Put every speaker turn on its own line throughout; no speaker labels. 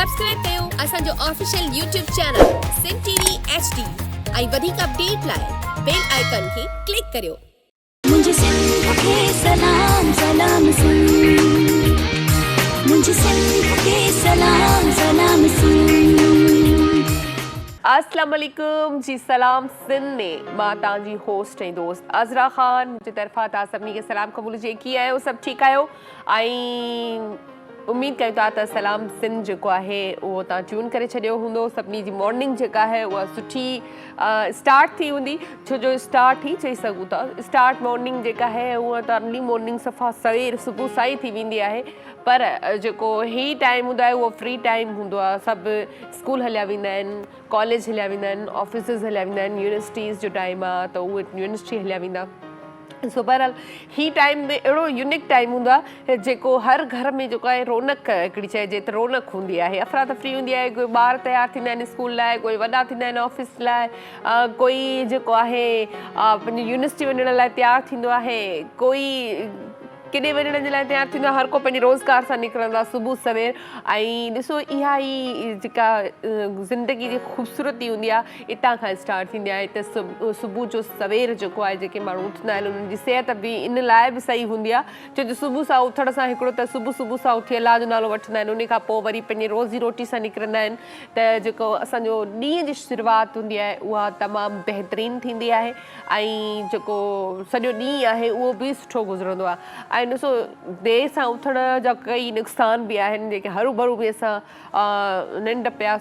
Subscribe ڪيو اسان جو official YouTube channel Sindh T V H D ۽ وڌيڪ اپڊيٽ لاء بيل آئيڪان کي ڪلڪ ڪريو.
منهنجي سنڌ کي سلام سلام سنڌ منهنجي سنڌ کي سلام سلام سنڌ.
اسلام عليڪم جي سلام سنڌ ۾ مان توهان جي هوسٽ ۽ دوست عذرا خان منهنجي طرفان توهان سڀني کي سلام قبول هجي ڪيئن آهيو سڀ ٺيڪ آهيو ۽ اميد ڪيون ٿا ته سلام سنڌ جيڪو آهي اهو تان ٽيون ڪري ڇڏيو هوندو سڀني جي مارننگ جيڪا آهي اها سٺي اسٽارٽ ٿي هوندي ڇو جو اسٽارٽ ئي چئي سگهون ٿا اسٽارٽ مارننگ جيڪا آهي اها ته ارلي مارننگ صفا سوير صبح سان ئي ٿي ويندي آهي پر جيڪو هي ٽائيم هوندو آهي اهو فري ٽائيم هوندو آهي سڀ اسڪول هليا ويندا آهن ڪاليج هليا ويندا آهن آفيسز هليا ويندا آهن يونيورسٽيز جو ٽائيم آهي ته اهي يونيورسٽي هليا ويندا سو بهرحال هي ٽائيم به اهڙو يونيڪ ٽائيم هوندو آهي جيڪو هر گهر ۾ جيڪو آهي رونق هڪڙي چئجي ته رونق هوندي آهي افراتفري هوندي آهي ڪوئي ٻار تيار ٿيندا آهن اسڪول لاء ڪوئي وڏا ٿيندا آهن آفيس لاء ڪوئي جيڪو آهي پنهنجي يونيورسٽي وڃڻ لاء تيار ٿيندو آهي ڪوئي ڪيڏي وڃڻ جي لاء تيار ٿيندو آهي هر ڪو پنهنجي روزگار سان نڪرندو آهي صبح سوير ۽ ڏسو اها ئي جيڪا زندگي جي خوبصورتي هوندي آهي اتان کان اسٽارٽ ٿيندي آهي ته صبح جو سوير جيڪو آهي جيڪي ماڻهو اٿندا آهن انهن جي صحت به ان لاء به صحيح هوندي آهي ڇو جو صبح سان اٿڻ سان هڪڙو ته صبح صبح سان اٿي الله جو نالو وٺندا آهن ان کان پوء وري پنهنجي روزي روٽي سان نڪرندا آهن ته جيڪو اسان جو ڏينهن جي شروعات هوندي آهي اها تمام بهترين ٿيندي آهي ۽ جيڪو سڄو ڏينهن آهي اهو به سٺو گذرندو آهي ۽ ڏسو دير سان اٿڻ جا ڪئي نقصان به آهن جيڪي هرو ڀرو به اسان ننڊ پيا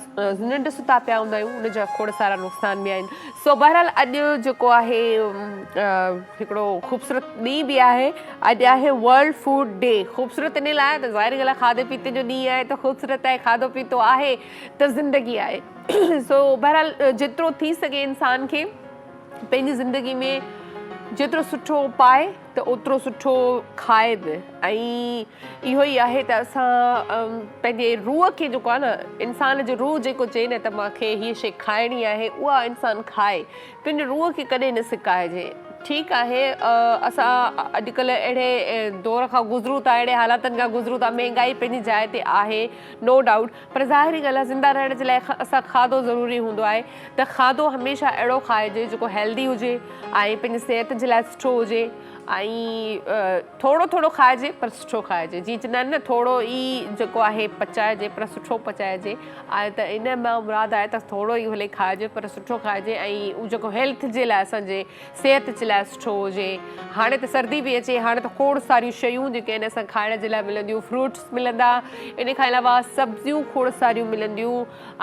ننڊ ستا پيا هوندا آهيون ان جا کوڙ سارا نقصان به آهن سو بهرحال اڄ جيڪو آهي هڪڙو خوبصورت ڏينهن به آهي اڄ آهي ورلڊ فوڊ ڊي خوبصورت ان لاء ته ظاهري ڳالهه آهي کاڌي پيتي جو ڏينهن آهي ته خوبصورت آهي کاڌو پيتو آهي ته زندگي آهي سو بهرحال جيترو ٿي سگهي انسان کي پنهنجي زندگي ۾ جيترو سٺو پائي ته اوترو سٺو کائي به ۽ اهو ئي آهي ته اسان پنهنجي روح کي جيڪو آهي نه انسان جو روح جيڪو چئي نه ته مانکي هيء شي کائڻي آهي اها انسان کائي پنهنجي روح کي ڪڏهن نه سڪائجي ٺيڪ آهي اسان اڄڪلهه اهڙي دور کان گذرون ٿا اهڙي حالاتن کان گذرون ٿا مهنگائي پنهنجي جاء تي آهي نو ڊائوٽ پر ظاهري ڳالهه آهي زنده رهڻ جي لاء اسان کاڌو ضروري هوندو آهي ته کاڌو هميشه اهڙو کائجي جيڪو هيلدي هجي ۽ پنهنجي صحت جي لاء سٺو هجي ۽ ٿورو ٿورو کائجي پر سٺو کائجي جيئن چوندا آهن نه ٿورو ئي جيڪو آهي پچائجي پر سٺو پچائجي آهي ته ان مان مراد آهي ته ٿورو ئي ڀلي کائجي پر سٺو کائجي ۽ اهو جيڪو هيلٿ جي لاء اسانجي صحت جي لاء سٺو هجي. هاڻي ته سردي به اچي هاڻي ته کوڙ ساريون شيون جيڪي آهن اسان کائڻ جي لاء ملنديون فروٽس ملندا ان کان علاوه سبزيون کوڙ ساريون ملنديون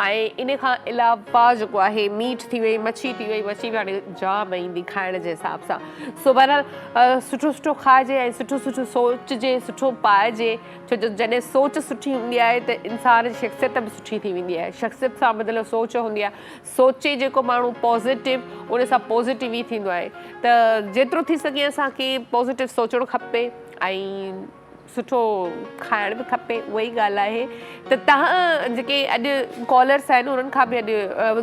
۽ ان کان علاوه جيڪو آهي ميٽ ٿي وئي مڇي ٿي وئي مڇي به هاڻي جام ايندي کائڻ جي حساب سان سو بهرحال سٺو سٺو کائجي ۽ سٺو سٺو سوچجي سٺو پائجي ڇو جو جڏهن سوچ سٺي هوندي آهي ته انسان جي شخصيت به سٺي ٿي ويندي آهي شخصيت سان مطلب سوچ هوندي آهي سوچي جيڪو ماڻهو پازيٽو ان سان پازيٽو ئي ٿيندو آهي ته جيترو ٿي سگهي اسان کي پازيٽو سوچڻ کپي ۽ سٺو کائڻ به کپي اها ئي ڳالهه آهي ته تهان جيڪي اڄ ڪالرس آهن انهن کان به اڄ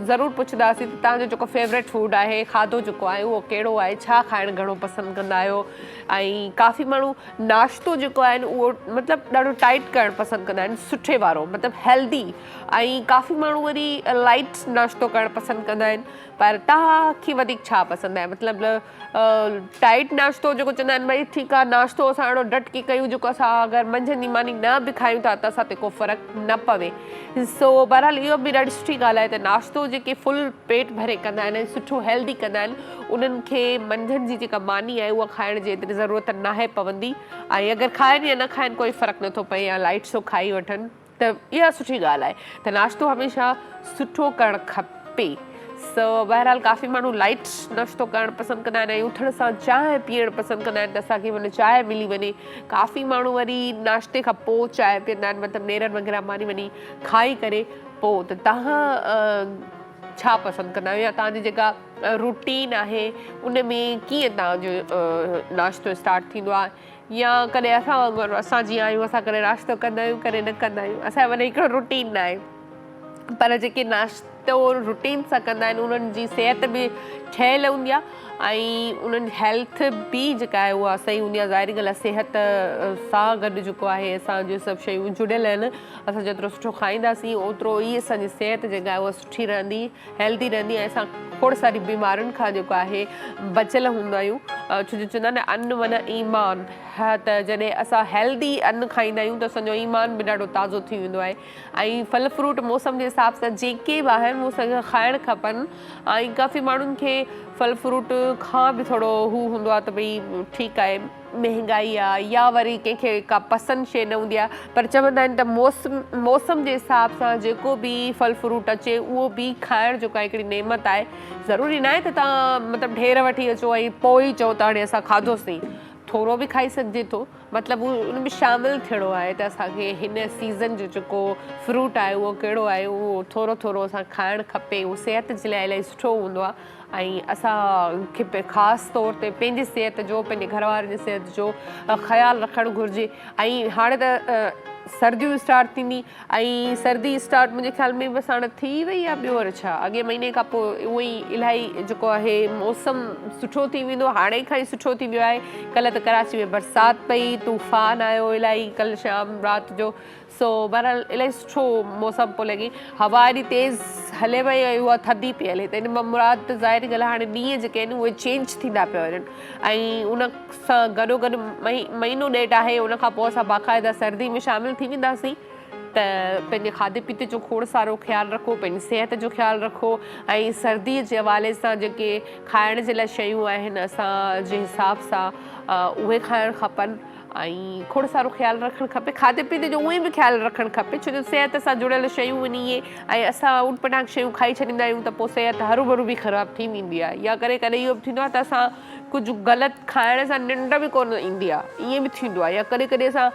ضرور پڇنداسين ته تهان جو جيڪو فيوريٽ فوڊ آهي کاڌو جيڪو آهي اهو ڪهڙو آهي ڇا کائڻ گهڻو پسند ڪندا آهيو ۽ ڪافي ماڻهو ناشتو جيڪو آهن اهو مطلب ڏاڍو ٽائيٽ ڪرڻ پسند ڪندا آهن سٺي وارو مطلب هيلدي ۽ ڪافي ماڻهو وري لائيٽ ناشتو ڪرڻ پسند ڪندا آهن پر توهان کي وڌيڪ ڇا پسند آهي مطلب ٽائيٽ ناشتو جيڪو چوندا آهن ڀئي ٺيڪ آهي ناشتو اسان اهڙو ڊٽ ڪي ڪيون جيڪو اسان اگر منجهند جي ماني نه به کايون ٿا ته اسان تي ڪو فرق نه پوي سو بهرحال اهو به ڏاڍي سٺي ڳالهه آهي ته ناشتو جيڪي فل پيٽ ڀري ڪندا آهن ۽ سٺو هيلدي ڪندا آهن انهن کي منجهند جي جيڪا ماني آهي اها کائڻ جي ايتري ضرورت ناهي پوندي ۽ اگر کائن يا نه کائن ڪوئي فرق نٿو پئي يا لائيٽ سو کائي وٺن ته اها سٺي ڳالهه آهي ته ناشتو هميشه سٺو ڪرڻ کپي. سو بهرحال ڪافي ماڻهو لائيٽ ناشتو ڪرڻ پسند ڪندا آهن ۽ اٿڻ سان چانهه پيئڻ پسند ڪندا آهن ته اسان کي معنيٰ چانهه ملي وڃي. ڪافي ماڻهو وري ناشتي کان پوء چانهه پيئندا آهن مطلب نيرن وغيره ماني وڃي کائي ڪري پوء ته توهان ڇا پسند ڪندا آهيو يا توهان جي جيڪا روٽين آهي ان ۾ ڪيئن توهان جو ناشتو اسٽارٽ ٿيندو آهي. يا ڪڏهن اسان وانگر اسان جيئن آهيون اسان ڪڏهن ناشتو ڪندا آهيون ڪڏهن نه ڪندا آهيون اسان جو معنيٰ هڪڙو روٽين نه آهي پر جيڪي ناشتو روٽين سان ڪندا آهن انهن جي صحت به ٺهيل هوندي آهي ۽ انهن جي هيلٿ به جيڪا آهي اها صحيح هوندي آهي ظاهري ڳالهه آهي صحت سان گڏ جيڪو آهي اسان جون سڀ شيون جڙيل آهن اسان جيترو سٺو کائينداسين اوترو ئي اسان جي صحت جيڪا آهي اها سٺي رهندي هيلدي رهندي ۽ اسان کوڙ ساري بيمارين کان جيڪو آهي بچيل هوندا آهيون ڇو جو چوندا آهن نه ان معنيٰ ايمان ته جڏهن اسان هيلدي ان کائيندا آهيون ته اسان جو ايمان به ڏاڍو تازو ٿي ويندو آهي ۽ ڦل فروٽ موسم جي حساب سان جيڪي به آهن اهي اسان کي کائڻ کپن ۽ ڪافي ماڻهن کي ڦل فروٽ کان به ٿورو هو هوندو آهي ته ڀئي ٺيڪ آهي مهنگائي آهي يا وري ڪنهن کي ڪا پسند شي نه هوندي آهي پر چوندا آهن ته موسم موسم جي حساب سان جيڪو به ڦل فروٽ اچي اهو به کائڻ جو ڪا هڪڙي نعمت آهي ضروري ناهي ته توهان مطلب ڍير وٺي اچو ۽ پوء ئي چئو ته هاڻي اسان کاڌوسين ٿورو به کائي سگهجي ٿو مطلب هو ان ۾ شامل ٿيڻو آهي ته اسان کي هن سيزن جو جيڪو فروٽ آهي اهو ڪهڙو آهي اهو ٿورو ٿورو اسان کائڻ کپي اهو صحت جي لاء الاهي سٺو هوندو آهي ۽ اسان کي خاص طور تي پنهنجي صحت جو پنهنجي گهر وارن جي صحت جو خيال رکڻ گهرجي ۽ هاڻي ته سرديون اسٽارٽ ٿيندي ۽ سردي اسٽارٽ منهنجي خيال ۾ بس هاڻ ٿي وئي آ ٻيو وري ڇا اڳئين مهيني کان پوء اهو ئي الاهي جيڪو آهي موسم سٺو ٿي ويندو هاڻي کان ئي سٺو ٿي ويو آهي ڪلهه ته ڪراچي ۾ برسات پئي طوفان آيو الاهي ڪلهه شام رات جو سو بهرحال الاهي سٺو موسم پيو لڳي هوا ايڏي تيز هلي پئي ۽ اها ٿڌي پئي هلي ته ان مان مراد ته ظاهري ڳالهه هاڻي ڏينهن جيڪي آهن اهي چينج ٿيندا پيا وڃن ۽ ان سان گڏو گڏ مهينو ڏيڍ آهي ان کان پوء اسان باقاعده سردي ۾ شامل ٿي وينداسين ته پنهنجي کاڌي پيتي جو کوڙ سارو خيال رکو پنهنجي صحت جو خيال رکو ۽ سردي جي حوالي سان جيڪي کائڻ جي لاء شيون آهن اسان جي حساب سان اهي کائڻ کپن ۽ کوڙ سارو خيال رکڻ کپي کاڌي پيتي جو اونئي به خيال رکڻ کپي ڇو جو صحت سان جڙيل شيون آهن اهي ۽ اسان اوٽ پٽانگ شيون کائي ڇڏيندا آهيون ته پوء صحت هروڀرو به خراب ٿي ويندي آهي يا ڪڏهن ڪڏهن اهو به ٿيندو آهي ته اسان ڪجهه غلط کائڻ سان ننڊ به ڪونه ايندي آهي ائين به ٿيندو آهي يا ڪڏهن ڪڏهن اسان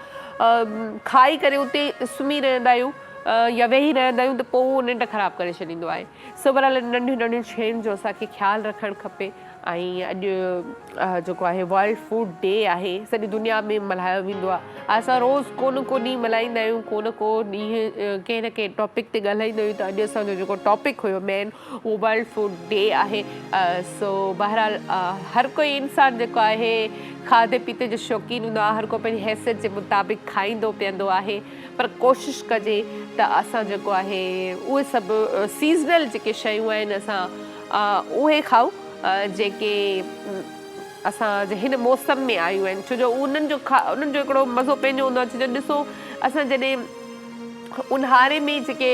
کائي ڪري اتي سمهي رهندا آهيون يا ويهي رهندا آهيون ته پوء اهو ننڊ خراب ڪري ڇڏيندو آهي سو بهرحال ننڍيون ننڍيون شين جو اسان کي خيال رکڻ کپي ۽ اڄ جيڪو آهي ورلڊ فوڊ ڊي آهي سڄي دنيا ۾ ملهايو ويندو آهي اسان روز ڪو نه ڪو ڏينهن ملهائيندا آهيون ڪو نه ڪو ڏينهن ڪنهن نه ڪنهن ٽاپڪ تي ڳالهائيندا آهيون ته اڄ اسان جو جيڪو ٽاپڪ هيو مين اهو ورلڊ فوڊ ڊي آهي سو بهرحال هر ڪوئي انسان جيڪو آهي کاڌي پيتي جو شوقين هوندو آهي هر ڪو پنهنجي حيثيت جي مطابق کائيندو پيئندو آهي پر ڪوشش ڪجي ته اسان جيڪو آهي اهي سڀ سيزنل جيڪي شيون آهن اسان اهي کائون جيڪي اسان جي هن موسم ۾ آيون آهن ڇو جو انهن جو انهن جو هڪڙو مزو پنهنجو هوندو آهي ڇو جو ڏسو اسان جڏهن اونهاري ۾ جيڪي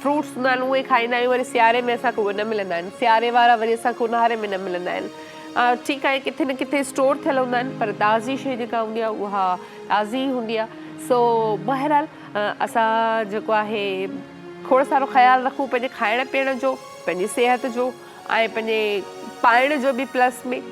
فروٽس هوندا آهن اهي کائيندا آهيون وري سياري ۾ اسان کي اهي نه ملندا آهن سياري وارا وري اسان کي اونهاري ۾ نه ملندا آهن ٺيڪ آهي ڪٿي نه ڪٿي اسٽور ٿيل هوندا آهن پر تازي شيء جيڪا هوندي آهي اها تازي ئي هوندي آهي سو بهرحال اسان جيڪو آهي کوڙ سارو خيال رکون پنهنجي کائڻ پيئڻ جو پنهنجي صحت جو ۽ پنهنجي پائڻ جو به پلس ۾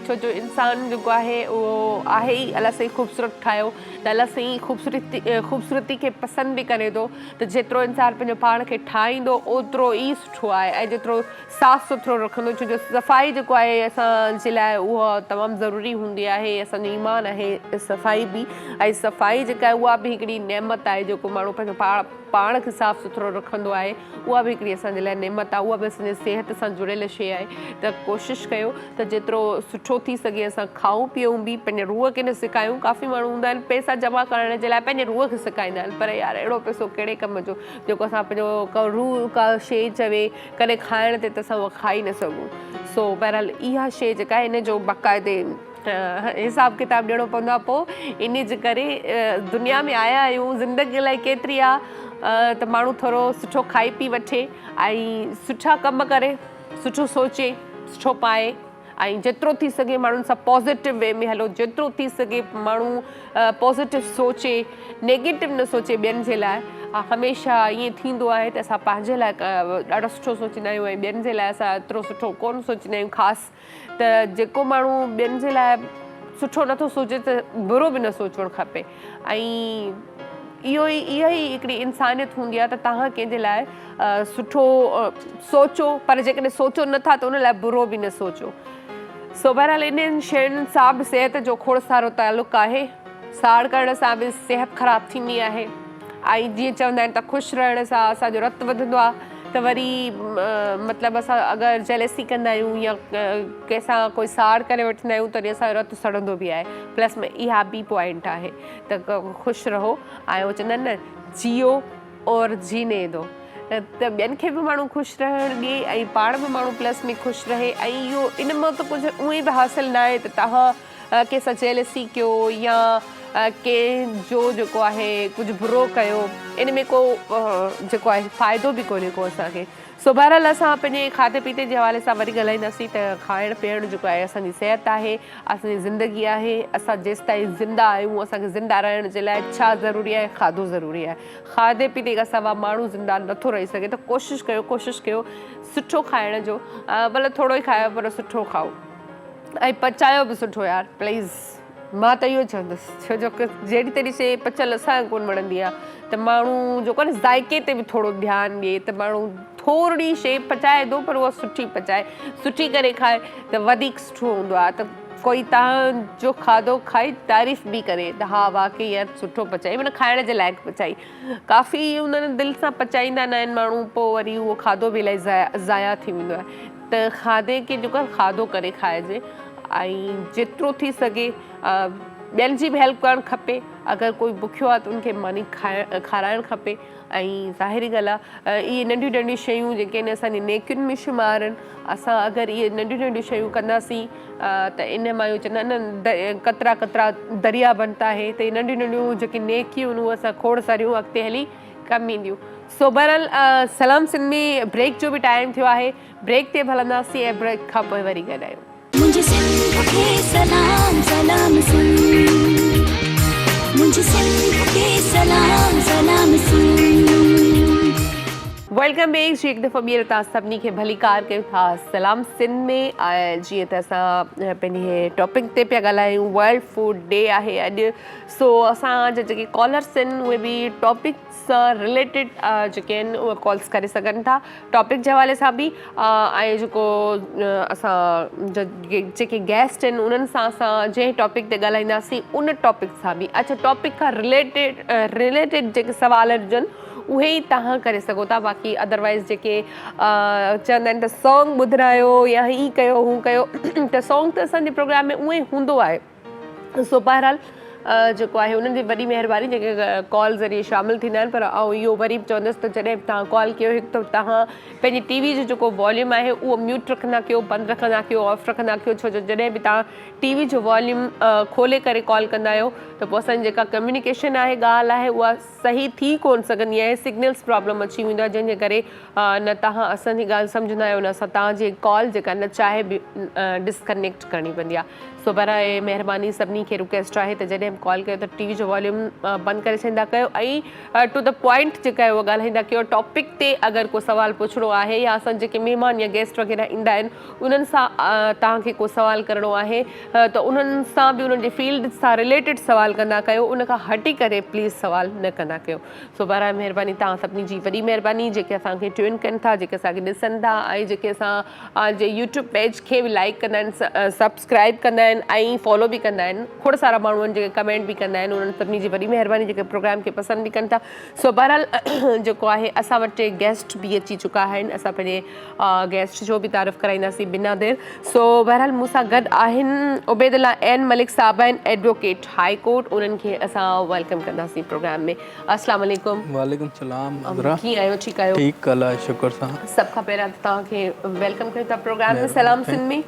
ڇو جو انسان جيڪو آهي اهو آهي ئي الله سائين خوبصورت ٺاهيو ته الله سائين خوبصورتي خوبصورتي کي پسند به ڪري ٿو ته جيترو انسان پنهنجو پاڻ کي ٺاهيندو اوترو ئي سٺو آهي ۽ جيترو صاف سٿرو رکندو ڇو جو صفائي جيڪو آهي اسان جي لاء اها تمام ضروري هوندي آهي اسان جو ايمان آهي صفائي به ۽ صفائي جيڪا آهي اها به هڪڙي نعمت آهي جيڪو ماڻهو پنهنجو پاڻ پاڻ کي صاف سٿرو رکندو آهي اها به هڪڙي اسان جي لاء نعمت آهي اها به اسان جي صحت سان جڙيل شيء آهي ته ڪوشش ڪيو ته جيترو سٺو ٿي سگهي اسان کائون پيئون به پنهنجي روح کي نه سڪايون ڪافي ماڻهو هوندا آهن پئسا جمع ڪرڻ جي لاء پنهنجي روح کي سڪائيندا آهن پر يار اهڙو پئسو ڪهڙي ڪم جو جيڪو اسان پنهنجو ڪو روح ڪا شيء چوي ڪڏهن کائڻ تي ته اسان اها کائي نه سگهون سو بهرحال اها شيء جيڪا آهي ان جو باقاعدي حساب ڪتاب ڏيڻو پوندو آهي پوء انهي جي ڪري دنيا ۾ آيا آهيون زندگي الائي ڪيتري آهي ته ماڻهو ٿورو سٺو کائي پي وٺي ۽ سٺا ڪم ڪري سٺو سوچي سٺو پائي ۽ جيترو ٿي سگهي ماڻهن سان پازيٽو وي ۾ هلو جيترو ٿي سگهي ماڻهو پازيٽو سوچي نيگيٽو نه سوچي ٻين جي لاء هميشه ائين ٿيندو آهي ته اسان پنهنجي لاء ڏاڍو سٺو سوچيندا آهيون ۽ ٻين جي لاء اسان ايترو سٺو ڪونه سوچيندا آهيون خاص ته جيڪو ماڻهو ٻين جي لاء سٺو نٿو سوچي ته برو به نه سوچڻ کپي ۽ اهو ئي اها ئي هڪڙي انسانيت هوندي آهي ته توهان ڪنهن جي لاء سٺو سوچو پر جيڪڏهن سوچو نٿا ته ان لاء برو به نه سوچو سو بهرحال انهن شين سان به صحت جو کوڙ سارو تعلق آهي ساڙ ڪرڻ سان به صحت خراب ٿيندي آهي. ۽ جيئن چوندا آهن ته خوش رهڻ سان اسان جو رت وڌندو آهي ته وري مطلب اسان اگر جيلسي ڪندا آهيون يا ڪنهن سان ڪوئي ساڙ ڪري وٺندا آهيون ته وري اسان جو رت سڙندو به آهي پلس ۾ اها به پوائنٽ آهي ته خوش رهو ۽ هو چوندا آهن نه جيو اور جيني دو ته ٻين کي به ماڻهو خوش رهڻ ڏي ۽ پاڻ به ماڻهو پلس ۾ خوش رهي ۽ اهو ان مان ته ڪجهه اونئي به حاصل نه آهي ته توهان ڪنهن سان جيلسي ڪيو يا ڪنهن جو جيڪو آهي ڪجهه برو ڪيو ان ۾ ڪو جيڪو آهي فائدو به ڪونهي ڪو اسان کي سو بهرحال اسان پنهنجي کاڌي پيتي جي حوالي سان وري ڳالهائينداسين ته کائڻ پيئڻ جيڪو آهي اسان جي صحت آهي اسان جي زندگي آهي اسان جيستائين زنده آهيون اسان کي زنده رهڻ جي لاء ڇا ضروري آهي کاڌو ضروري آهي کاڌي پيتي کان سوا ماڻهو زنده نٿو رهي سگهي ته ڪوشش ڪيو ڪوشش ڪيو سٺو کائڻ جو ڀلي ٿورو ئي کايو پر سٺو کائو ۽ پچايو به سٺو يار پليز مان ته اهو چوندس ڇو جو جهڙي تهڙي شيء پچل اسان کي ڪونه وڻندي آهي ته ماڻهو جيڪو آهي نه ذائقي تي به ٿورو ڌيان ڏي ته ماڻهو ٿورڙي شيء پچائي ٿو پر اها سٺي پچائي سٺي ڪري کائي ته وڌيڪ سٺو هوندو آهي ته ڪوئي تان جو کاڌو کائي تعريف به ڪري ته ها واقعي يار سٺو پچائي معنيٰ کائڻ جي لائق پچائي ڪافي هوندا آهن دل سان پچائيندا نه آهن ماڻهو پوء وري اهو کاڌو به الاهي ضايع ٿي ويندو آهي ته کاڌي کي جيڪو آهي کاڌو ڪري کائجي ۽ جيترو ٿي سگهي ٻين جي به هيلپ ڪرڻ کپي اگر ڪوئي بکيو آهي ته ان کي ماني کائڻ کارائڻ کپي ۽ ظاهري ڳالهه آهي اهي ننڍيون ننڍيون شيون جيڪي آهن اسان جي نيڪين ۾ شمار آهن اسان اگر اهي ننڍيون ننڍيون شيون ڪنداسين ته ان مان اهو چوندا آهن نه قطرا قطرا دريا بنتا هي ته اهي ننڍيون ننڍيون جيڪي نيڪيون آهن اهي اسان کوڙ ساريون اڳتي هلي ڪم اينديون سو بهرحال سلام سنڌ ۾ بريڪ جو به ٽائيم ٿيو آهي بريڪ تي به هلنداسين ۽ بريڪ کان پوء وري گڏ آهيون.
منهنجي سنڌ کي سلام سلام سنڌ منهنجي سنڌ کي سلام سلام سنڌ.
Welcome back جي هڪ دفعو ٻيهر توهان سڀني کي ڀليڪار ڪيون ٿا سلام سنڌ ۾ جيئن ته اسان پنهنجي ٽاپڪ تي پيا ڳالهايون ورلڊ فوڊ ڊي آهي اڄ سو اسان جا جيڪي ڪالرس آهن اهي به ٽاپڪ سان رليٽيڊ جيڪي آهن اهي ڪالز ڪري سگهن ٿا ٽاپڪ جي حوالي سان به ۽ جيڪو اسان جا جيڪي گيسٽ آهن انهن سان اسان جنهن ٽاپڪ تي ڳالهائينداسين ان ٽاپڪ سان به اڇا ٽاپڪ کان رليٽيڊ رليٽيڊ جيڪي سوال هجن اهي ئي توهان ڪري سگهو ٿا باقي ادروائز جيڪي چوندا آهن ته سانگ ٻڌرايو يا هي ڪيو هو ڪيو ته سانگ ته اسان جي پروگرام ۾ اونئي هوندو آهي سو بهرحال جيڪو آهي انهن جي وڏي مهرباني جيڪي ڪال ذريعي شامل ٿيندا آهن پر آئون اهو وري به چوندس ته جڏهن به توهان ڪال ڪيو هڪ ته توهان پنهنجي ٽي وي جو جيڪو واليوم آهي اهو ميوٽ رکندا ڪيو بند رکندا ڪيو آف رکندا ڪيو ڇو جو جڏهن به توهان ٽي وي جو واليوم کولي ڪري ڪال ڪندا آهيو ته پوء اسان جي جيڪا ڪميونيڪيشن آهي ڳالهه آهي اها صحيح ٿي ڪونه سگهندي آهي سگنلز پرابلم اچي ويندو آهي جنهن جي ڪري نه توهان اسان جي ڳالهه سمجهندا آهيو نه اسان توهان جي ڪال جيڪا نه چاهي به ڊسڪنيڪٽ ڪرڻي پوندي آهي سو برائي مهرباني سڀني کي رڪويسٽ آهي ته جڏهن به ڪال ڪيو ته ٽي وي جو واليوم بند ڪري ڇڏيندا ڪيو ۽ ٽو the point جيڪا آهي اها ڳالهائيندا ڪيو ٽاپڪ تي اگر ڪو سوال پڇڻو آهي يا اسان جيڪي مهمان يا گيسٽ وغيره ايندا آهن انهن سان توهان کي ڪو سوال ڪرڻو آهي ته انهن سان به انهن جي فيلڊ سان رليٽيڊ سوال ڪندا ڪيو ان کان هٽي ڪري پليز سوال نه ڪندا ڪيو سو براء مهرباني توهان سڀني جي وڏي مهرباني جيڪي اسان کي ٽيون ڪن ٿا جيڪي اسان کي ڏسن ٿا ۽ جيڪي اسان جي يوٽيوب پيج کي به لائڪ ڪندا آهن سبسڪرائب ڪندا آهن ۽ فالو به ڪندا آهن کوڙ سارا ماڻهو آهن جيڪي ڪمينٽ به ڪندا آهن انهن سڀني جي وڏي مهرباني جيڪي پروگرام کي پسند به ڪن ٿا سو بهرحال جيڪو آهي اسان وٽ گيسٽ به اچي چڪا آهن اسان پنهنجي گيسٽ جو به تعارف ڪرائينداسين بنا دير سو بهرحال مون سان گڏ آهن عبيد الله عين ملڪ صاحب آهن ايڊووڪيٽ هاء ڪورٽ انهن کي اسان welcome ڪنداسين پروگرام ۾ السلام عليڪم.
وعليڪم السلام حضرا.
ڪيئن آهيو ٺيڪ آهيو؟
ٺيڪ الله جي شڪر سان.
سڀ کان پهريان ته توهان کي welcome ڪيون ٿا پروگرام ۾ سلام سنڌ ۾.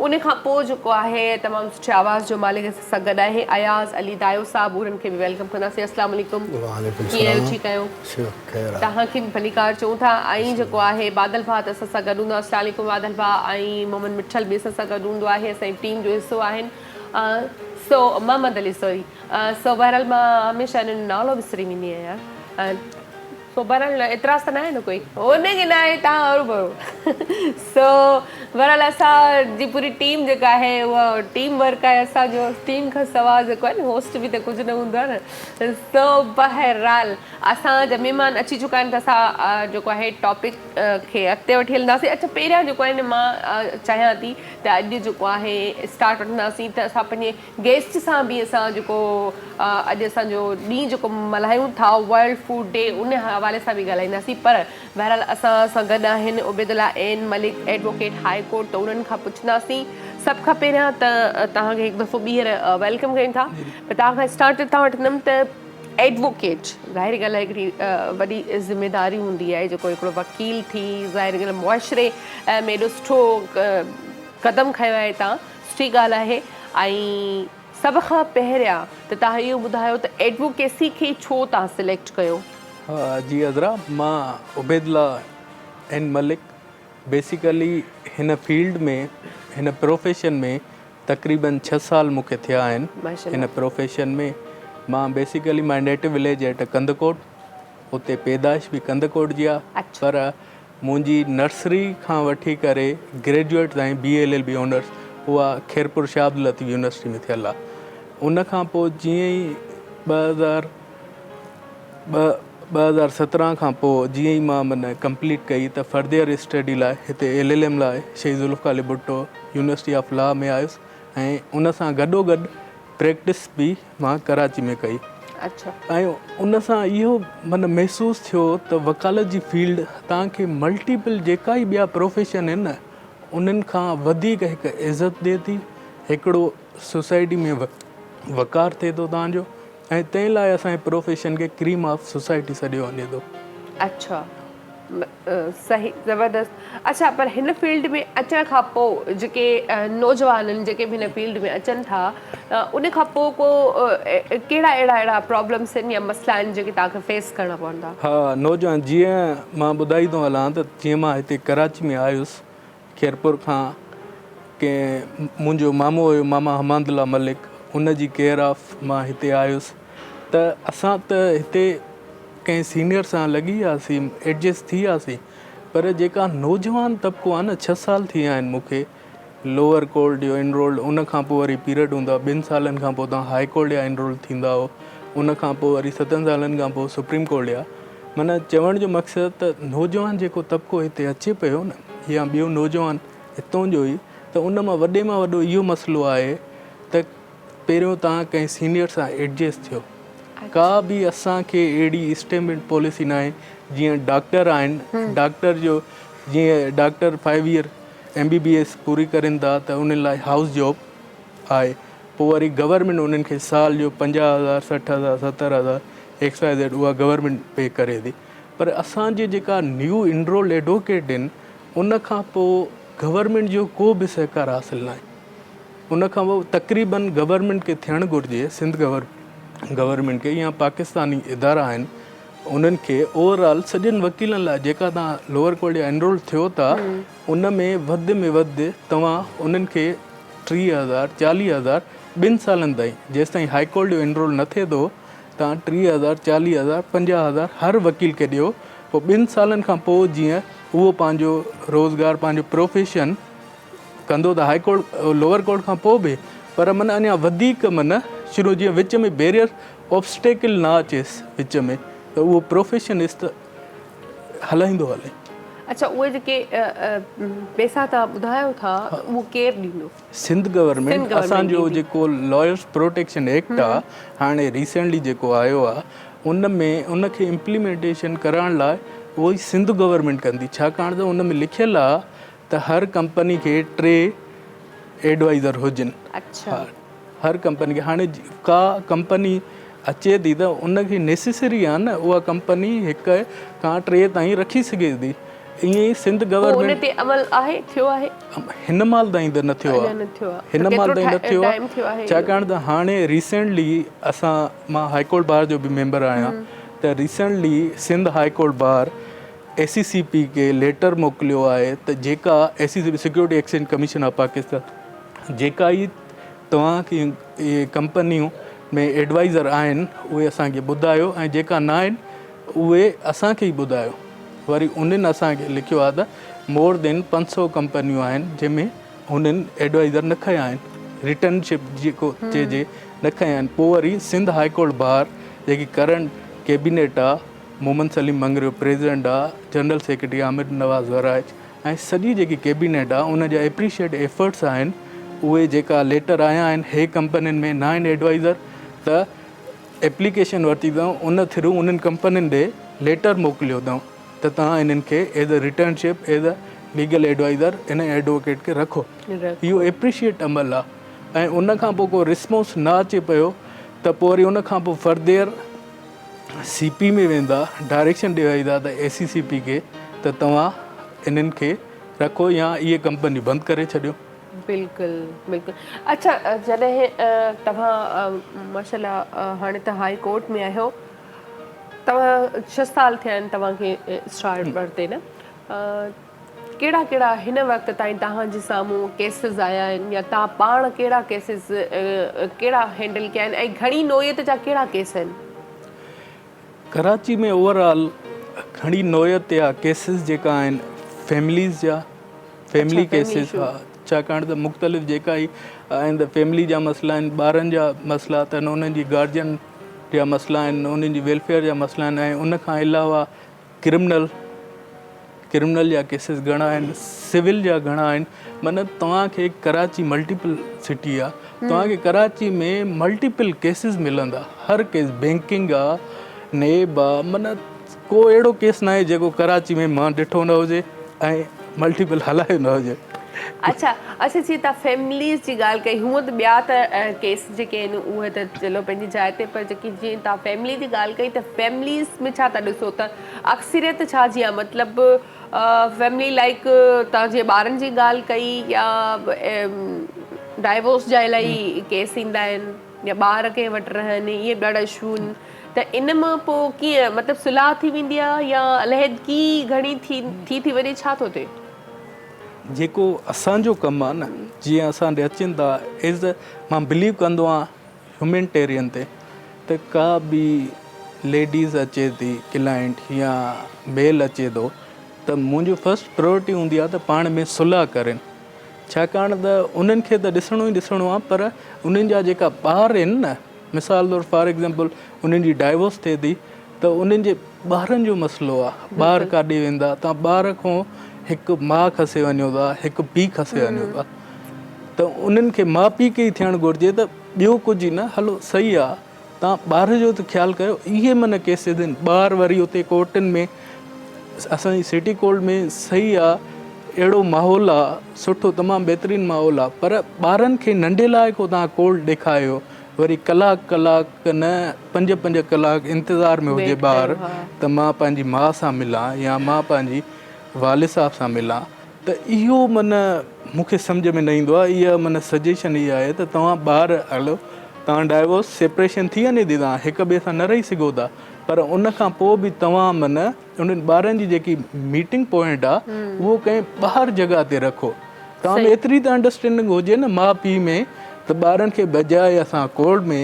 ان کان پوء جيڪو آهي تمام سٺي آواز جو مالڪ اسان سان گڏ آهي اياز علي دايو صاحب انهن کي به welcome ڪنداسين السلام عليڪم.
وعليڪم
ڪيئن آهيو
السلام
ٺيڪ آهيو؟
خير آهي.
توهان کي به ڀليڪار چئون ٿا ۽ جيڪو آهي بادل ڀاء ته اسان سان گڏ هوندو آهي السلام عليڪم بادل ڀاء ۽ محمد مٺل به اسان سان گڏ هوندو آهي اسان جي ٽيم جو حصو آهن سو محمد علي سوري سو بهرحال مان هميشه انهن جو نالو وسري ويندي آهيان. سو بهرحال اعتراض ته ناهي نه ڪوئي ان کي ناهي تان هروڀرو سو بهرحال اسان جي پوري ٽيم جيڪا آهي اها ٽيم ورڪ آهي اسان جو ٽيم کان سوا جيڪو آهي نه هوسٽ به ته ڪجهه نه هوندو آهي نه سو بهرحال اسان جا مهمان اچي چڪا آهن ته اسان جيڪو آهي ٽاپڪ کي اڳتي وٺي هلنداسين اڇا پهريان جيڪو آهي نه مان چاهيان ٿي ته اڄ جيڪو آهي اسٽارٽ وٺنداسين ته اسان پنهنجي گيسٽ سان به اسان جيڪو اڄ اسان جو ڏينهن جيڪو ملهايون ٿا ورلڊ فوڊ ڊي ان حوالي سان به ڳالهائينداسين پر بهرحال اسان سان گڏ آهن Ubaidullah N Malik advocate high court ته انهن کان پڇنداسين سڀ کان پهريان ته توهان کي هڪ دفعو ٻيهر welcome ڪيون ٿا پر توهان کان اسٽارٽ تان وٺندم ته ايڊووڪيٽ ظاهر ڳالهه آهي هڪڙي وڏي ذميداري هوندي آهي جيڪو هڪڙو وڪيل ٿي ظاهر ڳالهه معاشري ۾ ايڏو سٺو قدم کنيو آهي توهان سٺي ڳالهه آهي ۽ سڀ کان پهريان ته توهان اهو ٻڌايو ته ايڊووڪيسي کي ڇو توهان سليڪٽ ڪيو؟
ها جي عذرا مان عبيدالله اين ملڪ بيسيڪلي هن فيلڊ ۾ هن پروفيشن ۾ تقريبن ڇهه سال مون کي ٿيا آهن هن پروفيشن ۾ مان basically my native village at Kandhkot اتي پيدائش به ڪنڌڪوٽ جي آهي پر منهنجي نرسري کان وٺي ڪري گريجوئيٽ تائين B L L B honours اها خيرپور شاهه عبداللطيف يونيورسٽي ۾ ٿيل آهي. ان کان پوء جيئن ئي 2000 2017 کان پوء جيئن ئي مان من ڪمپليٽ ڪئي ته فرديئر اسٽڊي لاء هتي ايل ايل ايم لاء Shaheed Zulfiqar Ali Bhutto university of law ۾ آيس ۽ ان سان گڏوگڏ پريڪٽس به مان ڪراچي ۾ ڪئي ۽ ان سان اهو من محسوس ٿيو ته وڪالت جي فيلڊ توهان کي ملٽيپل جيڪا ئي ٻيا پروفيشن آهن نه انهن کان وڌيڪ هڪ عزت ڏئي ٿي هڪڙو سوسائٽي ۾ وقار ٿئي ٿو توهان جو ۽ تنهن لاء اسان جي پروفيشن کي ڪريم آف سوسائٽي سڏيو وڃي ٿو.
اڇا صحيح زبردست اڇا پر هن فيلڊ ۾ اچڻ کان پوء جيڪي نوجوان آهن جيڪي به هن فيلڊ ۾ اچن ٿا ان کان پوء ڪو ڪهڙا اهڙا اهڙا پرابلمس آهن يا مسئلا آهن جيڪي توهان کي فيس ڪرڻا پون ٿا؟
ها نوجوان جيئن مان ٻڌائي ٿو هلان ته جيئن مان هتي ڪراچي ۾ آيس خيرپور کان ڪنهن منهنجو مامو هيو ماما حماد الله ملڪ ان جي ڪيئر آف مان هتي آيس ته اسان ته هتي ڪنهن سينيئر سان لڳي وياسين ايڊجسٽ ٿي وياسين پر جيڪا نوجوان طبقو آهي نه ڇهه سال ٿي ويا آهن مون کي لوئر ڪورٽ جو انرولڊ ان کان پوء وري پيريڊ هوندو آهي ٻن سالن کان پوء توهان هاء ڪورٽ جا انرول ٿيندا آهو ان کان پوء وري ستن سالن کان پوء سپريم ڪورٽ جا معنيٰ چوڻ جو مقصد ته نوجوان جيڪو طبقو هتي اچي پيو نه يا ٻيو نوجوان هتون جو ئي ته ان مان وڏي مان وڏو اهو مسئلو آهي ته پهريون توهان ڪنهن سينيئر سان ايڊجسٽ ٿيو. ڪا به اسان کي اهڙي اسٽيٽمينٽ پاليسي ناهي جيئن ڊاڪٽر آهن ڊاڪٽر جو جيئن doctor five year M B B S پوري ڪرين ٿا ته انهن لاء هائوس جاب آهي پوء وري گورنمينٽ انهن کي سال جو پنجاهه هزار سٺ هزار ستر هزار ايڪس وائي زيڊ اها گورنمينٽ پي ڪري ٿي پر اسان جي جيڪا نيو انرول ايڊووڪيٽ آهن ان کان پوء گورنمينٽ جو ڪو به سهڪار حاصل ناهي. ان کان پوء تقريبن گورنمينٽ کي ٿيڻ گهرجي سنڌ گورنمينٽ کي يا پاڪستاني ادارا آهن انهن کي اوور آل سڄن وڪيلن لاء جيڪا توهان لوئر ڪورٽ جا انرول ٿيو ٿا ان ۾ وڌ ۾ وڌ توهان انهن کي 30 هزار 40 هزار ٻن سالن تائين جيستائين هائي ڪورٽ جو انرول نه ٿئي ٿو توهان 30 هزار 40 هزار 50 هزار هر وڪيل کي ڏيو پوء ٻن سالن کان پوء جيئن اهو پنهنجو روزگار پنهنجو پروفيشن ڪندو ته هائي ڪورٽ لوئر ڪورٽ کان پوء به پر من اڃا وڌيڪ من شروع جيئن وچ ۾ بيريئر آبسٽيڪل نه اچيس وچ ۾ ته اهو پروفيشن است هلائيندو هلي.
اڇا اهي جيڪي پيسا توهان ٻڌايو ٿا اهو ڪير ڏيندو؟
سنڌ گورنمينٽ اسان جو جيڪو لائرس پروٽيڪشن ايڪٽ آ هاڻي ريسينٽلي جيڪو آيو آ ان ۾ ان کي امپليمينٽيشن ڪرائڻ لاء اهو ئي سنڌ گورنمينٽ ڪندي ڇاڪاڻ ته ان ۾ لکيل آ ته هر ڪمپني کي ٽي ايڊوائيزر هجن هر ڪمپني کي هاڻي ڪا ڪمپني اچي ٿي ته ان کي نيسيسري آهي نه اها ڪمپني هڪ کان ٽي تائين رکي سگهي ٿي ائين ئي سنڌ گورنمينٽ
ان تي عمل آهي ٿيو آهي
هن مهل تائين ته نه ٿيو آهي هن مهل تائين نه ٿيو آهي ڇاڪاڻ ته هاڻي ريسينٽلي اسان مان هائي ڪورٽ بار جو به ميمبر آهيان ته recently Sindh high court bar S E C P کي ليٽر موڪليو آهي ته جيڪا S E C P security exchange commission of Pakistan جيڪا ئي توهان کي اهي ڪمپنيون ۾ ايڊوائزر آهن اهي اسان کي ٻڌايو ۽ جيڪا نه آهن اهي اسان کي ئي ٻڌايو. وري انهن اسان کي لکيو آهي ته مور دين 500 ڪمپنيون آهن جنهن ۾ هنن ايڊوائيزر نه کنيا آهن، رٽرنشپ جيڪو چئجي نه کنيا آهن. پوء وري سنڌ هاء ڪورٽ بار جيڪي ڪرنٽ ڪيبينيٽ آ، محمد سليم مڱريو پريزيڊنٽ آ، جنرل سيڪريٽري عامر نواز ورائچ ۽ سڄي جيڪي ڪيبينيٽ آ ان جا ايپريشيٽ ايفرٽس آهن، اهي جيڪا ليٽر آيا آهن هي ڪمپنين ۾ ناهن ايڊوائيزر ته ايپليڪيشن ورتي اٿئون ان ٿرو انهن ڪمپنين ڏي ليٽر موڪليو اٿئون ته توهان انهن کي as a returnship as a legal adviser in advocate کي رکو. اهو ايپريشيٽ عمل آ ۽ ان کان پوء ڪو رسپانس نه اچي پيو ته پوء وري ان کان پوء فردير سي پي ۾ ويندا ڊائريڪشن ڏياريندا ته اي سي سي پي کي ته توهان انهن کي رکو يا اهي ڪمپنيون بند ڪري ڇڏيو.
بلڪل بلڪل اڇا جڏهن توهان ماشاءالله هاڻي ته هائي ڪورٽ ۾ آهيو توهان 6 سال ٿيا آهن توهان کي اسٽار ورتي نه ڪهڙا ڪهڙا هن وقت تائين توهان جي سامهون ڪيسز آيا آهن يا توهان پاڻ ڪهڙا ڪيسز ڪهڙا هينڊل ڪيا آهن ۽ گهڻي نوعيت جا ڪهڙا ڪيس آهن؟
ڪراچي ۾ اوور آل گهڻي نوعيت جا ڪيسز جيڪا آهن فيمليز جا فيملي ڪيسز ها ڇاڪاڻ ته مختلف جيڪا هي آهن ته فيملي جا مسئلا آهن ٻارن جا مسئلا اٿن انهن جي گارجين جا مسئلا آهن انهن جي ويلفيئر جا مسئلا آهن ۽ ان کان علاوه ڪرمنل ڪرمنل جا ڪيسز گهڻا آهن سول جا گهڻا آهن معنی توهان کي ڪراچي ملٽيپل سٽي آ توهان کي ڪراچي ۾ ملٽيپل ڪيسز ملندا هر ڪيس بينڪنگ آ نيب آ معنی ڪو اهڙو ڪيس ناهي جيڪو ڪراچي ۾ مان ڏٺو نه هجي ۽ ملٽيپل هلايو نه هجي.
اڇا اڇا جي تان فيمليز جي ڳالهه ڪئي هونء ته ٻيا ته ڪيس جيڪي آهن اهي ته چلو پنهنجي جاء تي پر جيڪي جيئن تان فيملي جي ڳالهه ڪئي ته فيمليز ۾ ڇا ٿا ڏسو ته اڪثريت ڇا جي آهي مطلب فيملي لائيڪ تان جيئن ٻارن جي ڳالهه ڪئي يا ڊائيورس جا الاهي ڪيس ايندا آهن يا ٻار ڪنهن وٽ رهن اهي به ڏاڍا اشو آهن ته ان مان پوء ڪيئن مطلب صلح ٿي ويندي آهي يا علحدگي گهڻي ٿي ٿي ٿي وڃي ڇا ٿو ٿئي؟
جيڪو اسان جو ڪم آ نه جيئن اسان ڏي اچن ٿا ايز مان بليو ڪندو آهيان هيومينٽيرين تي ته ڪا به ليڊيز اچي ٿي ڪلائنٽ يا ميل اچي ٿو ته منهنجو فرسٽ پريورٽي هوندي آ ته پاڻ ۾ صلح ڪرين ڇاڪاڻ ته انهن کي ته ڏسڻو ئي ڏسڻو آ پر انهن جا جيڪا ٻار آهن نه مثال طور فار ايگزامپل انهن جي ڊائيورس ٿئي ٿي ته انهن جي ٻارن جو مسئلو آ ٻار ڪاڏي ويندا تان ٻار کان هڪ ماء کسي وڃو ٿا هڪ پيء کسي وڃو ٿا ته انهن کي ماء پيء کي ئي ٿيڻ گهرجي ته ٻيو ڪجهه نه هلو صحيح آ تان ٻار جو ته خيال ڪيو اهي من ڪيسز آهن ٻار وري اتي ڪورٽن ۾ اسان جي سٽي ڪورٽ ۾ صحيح آ اهڙو ماحول آ سٺو تمام بهترين ماحول آ پر ٻارن کي ننڍي لاء ڪو تان ڪورٽ ڏيکايو وري ڪلاڪ ڪلاڪ نه پنج پنج ڪلاڪ انتظار ۾ هجي ٻار ته مان پنهنجي ماء سان ملان يا مان پنهنجي والد صاحب سان ملان ته اهو من مون کي سمجهه ۾ نه ايندو آهي اها من سجيشن اها آهي ته توهان ٻار هلو توهان ڊائيورس سيپريشن ٿي وڃي ٿي توهان هڪ ٻئي سان نه رهي سگهو ٿا پر ان کان پوء به توهان من انهن ٻارن جي جيڪي ميٽنگ پوائنٽ آ اهو ڪنهن ٻاهر جڳهه تي رکو توهان ۾ ايتري ته انڊرسٽينڊنگ هجي نه ماء پيء ۾ ته ٻارن کي بجاء اسان ڪورٽ ۾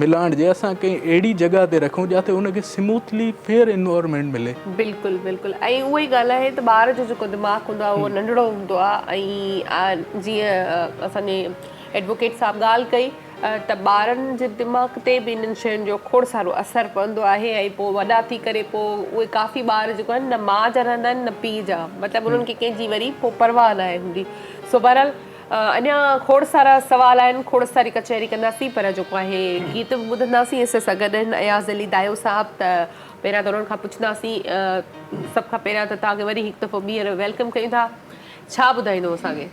ملائڻ جي اسان ڪنهن اهڙي جڳهه تي رکون جاتي ان کي سموٿلي فيئر انوائرمينٽ ملي.
بلڪل بلڪل ۽ اها ئي ڳالهه آهي ته ٻار جو جيڪو دماغ هوندو آهي اهو ننڍڙو هوندو آهي ۽ جيئن اسان جي ايڊووڪيٽ صاحب ڳالهه ڪئي ته ٻارن جي دماغ تي به انهن شين جو کوڙ سارو اثر پوندو آهي ۽ پوء وڏا ٿي ڪري پوء اهي ڪافي ٻار جيڪو آهن نه ماء جا رهندا آهن نه پيء جا مطلب انهن کي ڪنهن جي وري پوء پرواهه ناهي هوندي سو بهرحال اڃا کوڙ سارا سوال آهن کوڙ ساري ڪچهري ڪنداسين پر جيڪو آهي گيت به ٻڌنداسين اسان سان گڏ آهن اياز علي دايو صاحب ته پهريان ته انهن کان پڇنداسين سڀ کان پهريان ته توهان کي وري هڪ دفعو ٻيهر welcome ڪيون ٿا ڇا ٻڌائيندو اسان کي.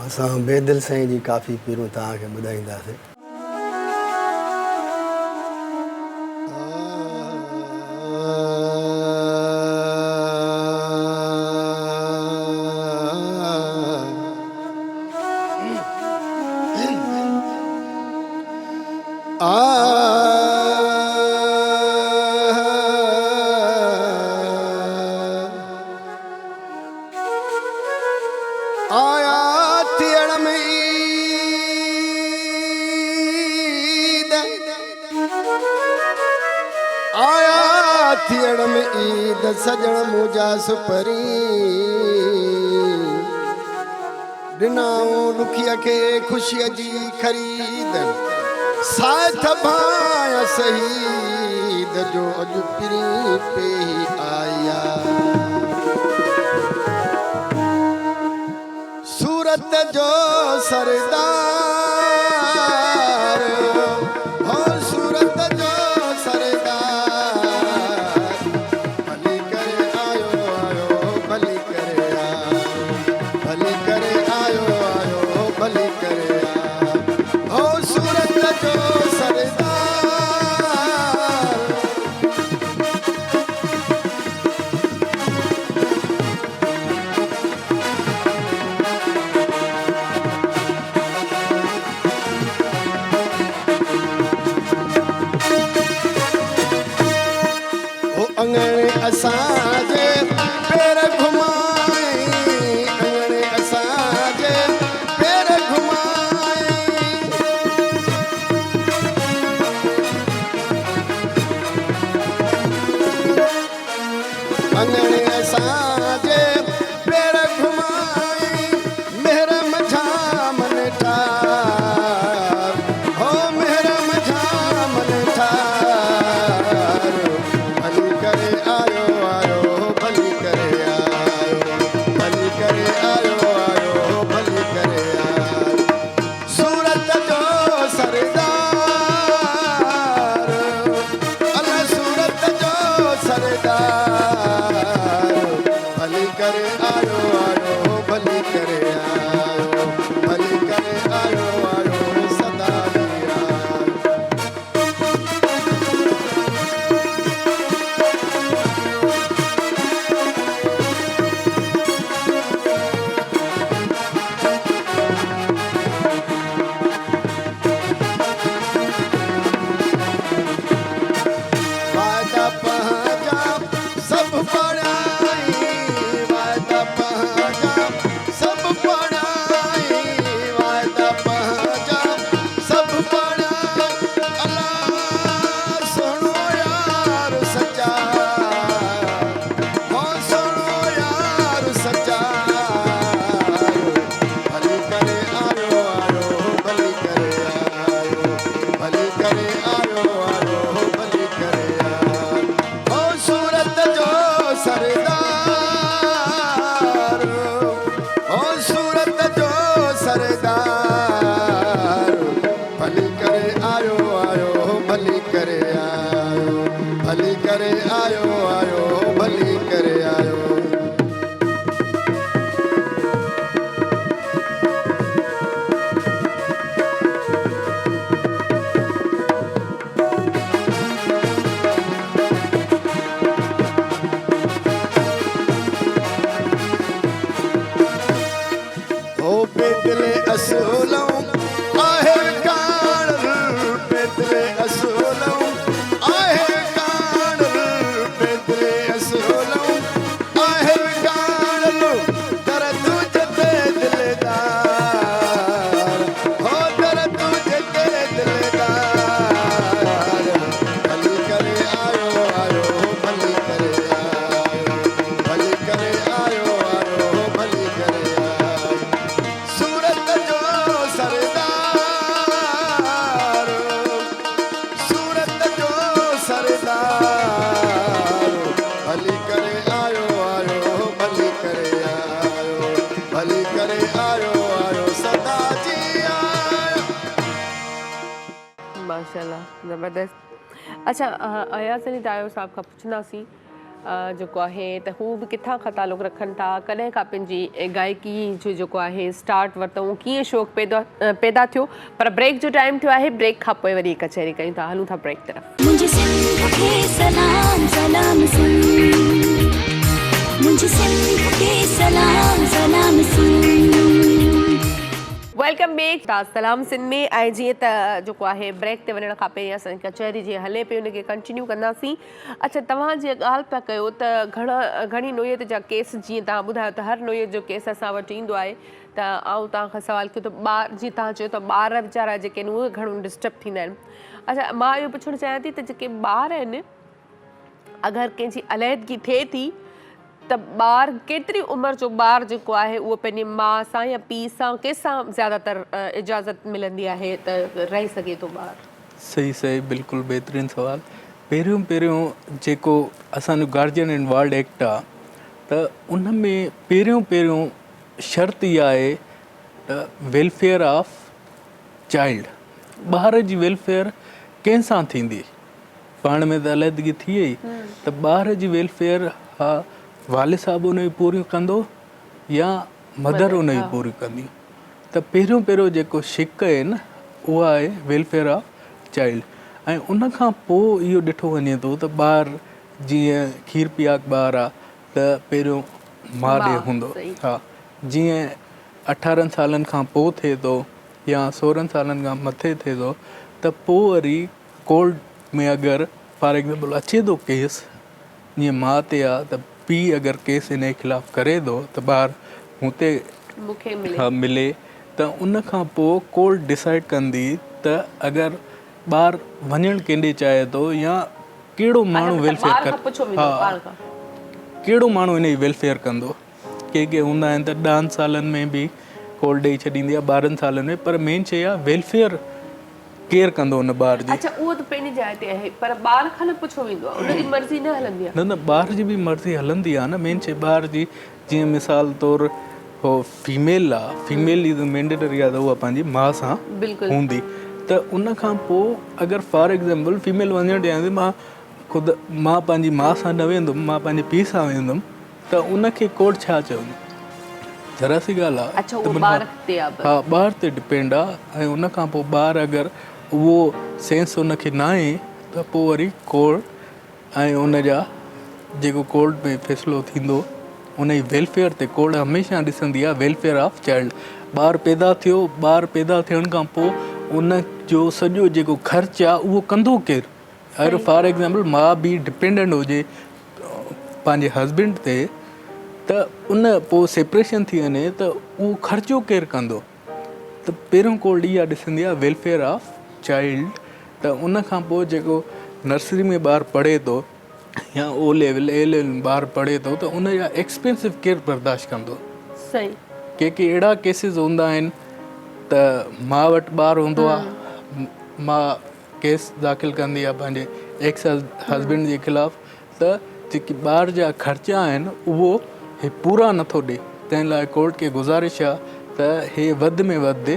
اسان بيدل سائين جي ڪافي پيرون توهان کي ٻڌائينداسين. آيا ٿيڻ ۾ ٿيڻ ۾ عيد سڄڻ منهنجا سپرين. ڏنائون ڏکيء کي خوشيء جي خريد، ساٿ ڀانئيان شهيد جو اڄ پرين پيهي آئي آ. سورت جو سردار هو سورت جو سردار ڀلي ڪري آيو آيو ڀلي ڪري آيو ڀلي ڪري آيو آيو ڀلي ڪري آيو هو سورت جو سردار. هو اڱڻ اسان جي پير گهمائي اڱڻ اسان جي پير گهمائي. اڱڻ اسان جي پير گهمائي مهر منجهان من ٺار هو مهر منجهان من ٺار ڀلي ڪري آيو آيو ڀلي ڪري آيو ڀلي ڪري آيو آيو ڀلي ڪري آيو سورت جو سردار الا سورت جو سردار ڀلي ڪري آيو آيو ڀلي ڪري آيو ڀلي ڪري آيو آيو سدا لئي آيو. وعدا پنهنجا سڀ پڙهائين وعدا پنهنجا سڀ پڙهائين وعدا پنهنجا سڀ پڙهائين الا سهڻو يار سچا هو سهڻو يار سچا ڀلي ڪري آيو آيو ڀلي ڪري آيو ڀلي ڪري آيو آيو ڀلي ڪري آيو هو سورت جو سردار هو سورت جو سردار ڀلي ڪري آيو آيو ڀلي ڪري آيو ڀلي ڪري آيو آيو ڀلي ڪري آيو. هو بيدل اصولئون آهي ڪاڻل بيدل اصولئون آهي ڪاڻل بيدل اصولئون آهي ڪاڻل در تنهنجي تي دلدار هو در تنهنجي تي دلدار ڀلي ڪري آيو آيو ڀلي ڪري آيو ڀلي ڪري آيو آيو ڀلي ڪري آيو سورت جو سردار سورت جو سردار ڀلي ڪري آيو آيو ڀلي ڪري آيو ڀلي ڪري آيو آيو سدا جي آيو.
ماشاءالله زبردست اڇا اياز علي دايو صاحب کان پڇنداسين جيڪو آهي ته هو به ڪٿان کان تعلق رکن ٿا ڪڏهن کان پنهنجي گائڪي جو جيڪو آهي اسٽارٽ ورتائون ڪيئن شوق پيدا پيدا ٿيو پر بريڪ جو ٽائيم ٿيو آهي بريڪ کان پوء وري ڪچهري ڪيون ٿا هلون ٿا بريڪ طرف.
منهنجي سنڌ کي سلام سلام سنڌ منهنجي سنڌ کي سلام سلام سنڌ.
Welcome back سلام سنڌ ۾ ۽ جيئن ته جيڪو آهي بريڪ تي وڃڻ کان پهرين اسان جي ڪچهري جيئن هلي پئي ان کي ڪنٽينيو ڪنداسين. اڇا توهان جيئن ڳالهه پيا ڪيو ته گهڻا گهڻي نوعيت جا ڪيس جيئن توهان ٻڌايو ته هر نوعيت جو ڪيس اسان وٽ ايندو آهي ته آئون توهان کان سوال ڪيو ته ٻار جيئن توهان چيو ته ٻار ويچارا جيڪي آهن اهي گهڻو ڊسٽرب ٿيندا آهن اڇا مان اهو پڇڻ چاهيان ٿي ته جيڪي ٻار آهن اگر ڪنهن جي عليحدگي ٿئي ٿي ته ٻار ڪيتري عمر جو ٻار جيڪو آهي اهو پنهنجي ماء سان يا پيء سان ڪنهن سان زياده تر اجازت ملندي آهي ته رهي سگهي ٿو ٻار.
صحيح صحيح بلڪل بهترين سوال پهريون پهريون جيڪو اسان جو گارجين اينڊ وارڊ ايڪٽ آ ته ان ۾ پهريون پهريون شرط اها آهي ته ويلفيئر آف چائلڊ ٻار جي ويلفيئر ڪنهن سان ٿيندي پاڻ ۾ ته عليحدگي ٿي وئي ته ٻار جي ويلفيئر ها والد صاحب ان جون پوريون ڪندو يا مدر ان جون پوريون ڪندي ته پهريون پهريون جيڪو شق آهي نه اها آهي ويلفيئر آف چائلڊ ۽ ان کان پوء اهو ڏٺو وڃي ٿو ته ٻار جيئن کير پياڪ ٻار آهي ته پهريون ماء ڏي هوندو ها جيئن اٺارهن سالن کان پوء ٿئي ٿو يا سورهن سالن کان مٿي ٿئي ٿو ته پوء وري ڪورٽ ۾ اگر فار ايگزامپل اچي ٿو ڪيس جيئن ماء تي آ ته پيء اگر ڪيس ان جي خلاف ڪري ٿو ته ٻار مون تي ملي ته ان کان پوء ڪورٽ ڊسائيڊ ڪندي ته اگر ٻار وڃڻ ڪنهن ڏي چاهي ٿو يا ڪهڙو ماڻهو ويلفيئر ها ڪهڙو ماڻهو ان جي ويلفيئر ڪندو ڪي ڪي هوندا آهن ته ڏهن سالن ۾ به ڪورٽ ڏئي ڇڏيندي آهي ٻارهن سالن ۾ پر مين شيء آهي ويلفيئر ڪير ڪندو ان ٻار جي.
اڇا اهو ته پنهنجي جاء تي آهي پر ٻار کان نه پڇيو ويندو آهي ان جي مرضي نه هلندي آهي.
نه نه ٻار جي به مرضي هلندي آهي نه مين شيء ٻار جي جيئن مثال طور هو فيميل آ فيميل جي ته مينڊيٽري آ ته اها پنهنجي ماء سان هوندي ته ان کان پوء اگر فار ايگزامپل فيميل وڃڻ چاهي ٿي مان خود مان پنهنجي ماء سان نه ويندم مان پنهنجي پيء سان ويندم ته ان کي ڪورٽ ڇا چوندي ذرا سي ڳالهه آ
اڇا اهو ٻار تي آ
ها ٻار تي ڊپينڊ آ ۽ ان کان پوء ٻار اگر اهو سينس ان کي ناهي ته پوء وري ڪورٽ ۽ ان جا جيڪو ڪورٽ ۾ فيصلو ٿيندو ان جي ويلفيئر تي ڪورٽ هميشه ڏسندي آ ويلفيئر آف چائلڊ ٻار پيدا ٿيو ٻار پيدا ٿيڻ کان پوء ان جو سڄو جيڪو خرچ آ اهو ڪندو ڪير اگر فار ايگزامپل ماء به ڊپينڊنٽ هجي پنهنجي هسبينڊ تي ته ان پوء سيپريشن ٿي وڃي ته اهو خرچو ڪير ڪندو ته پهريون ڪورٽ اها ڏسندي آهي ويلفيئر آف چائلڊ ته ان کان پوء جيڪو نرسري ۾ ٻار پڙهي ٿو يا او ليول اي ليول ۾ ٻار پڙهي ٿو ته ان جا ايڪسپينسو ڪير برداشت ڪندو
صحيح
ڪي ڪي اهڙا ڪيسز هوندا آهن ته ماء وٽ ٻار هوندو آهي ماء ڪيس داخل ڪندي آهي پنهنجي ايڪس هسبينڊ جي خلاف ته جيڪي ٻار جا خرچا آهن اهو هي پورا نٿو ڏي تنهن لاء ڪورٽ کي گذارش آهي ته هي وڌ ۾ وڌ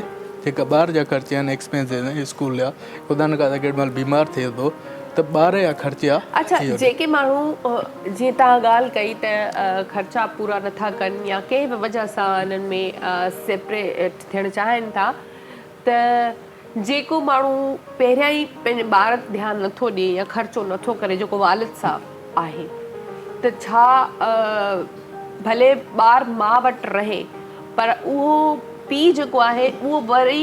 جيڪا ٻار جا خرچا آهن ايڪسپينسز آهن اسڪول جا خدا نخواسته ڪيڏي مهل بيمار ٿئي ٿو ته ٻار جا خرچا
اڇا جيڪي ماڻهو جيئن توهان ڳالهه ڪئي ته خرچا پورا نٿا ڪن يا ڪنهن به وجه سان انهن ۾ سيپريٽ ٿيڻ چاهين ٿا ته جيڪو ماڻهو پهريان ئي پنهنجي ٻار تي ڌيان نٿو ڏئي يا خرچو نٿو ڪري جيڪو والد صاحب آهي ته ڇا ڀلي ٻار ماء وٽ رهي پر اهو پيء جيڪو آهي اهو وري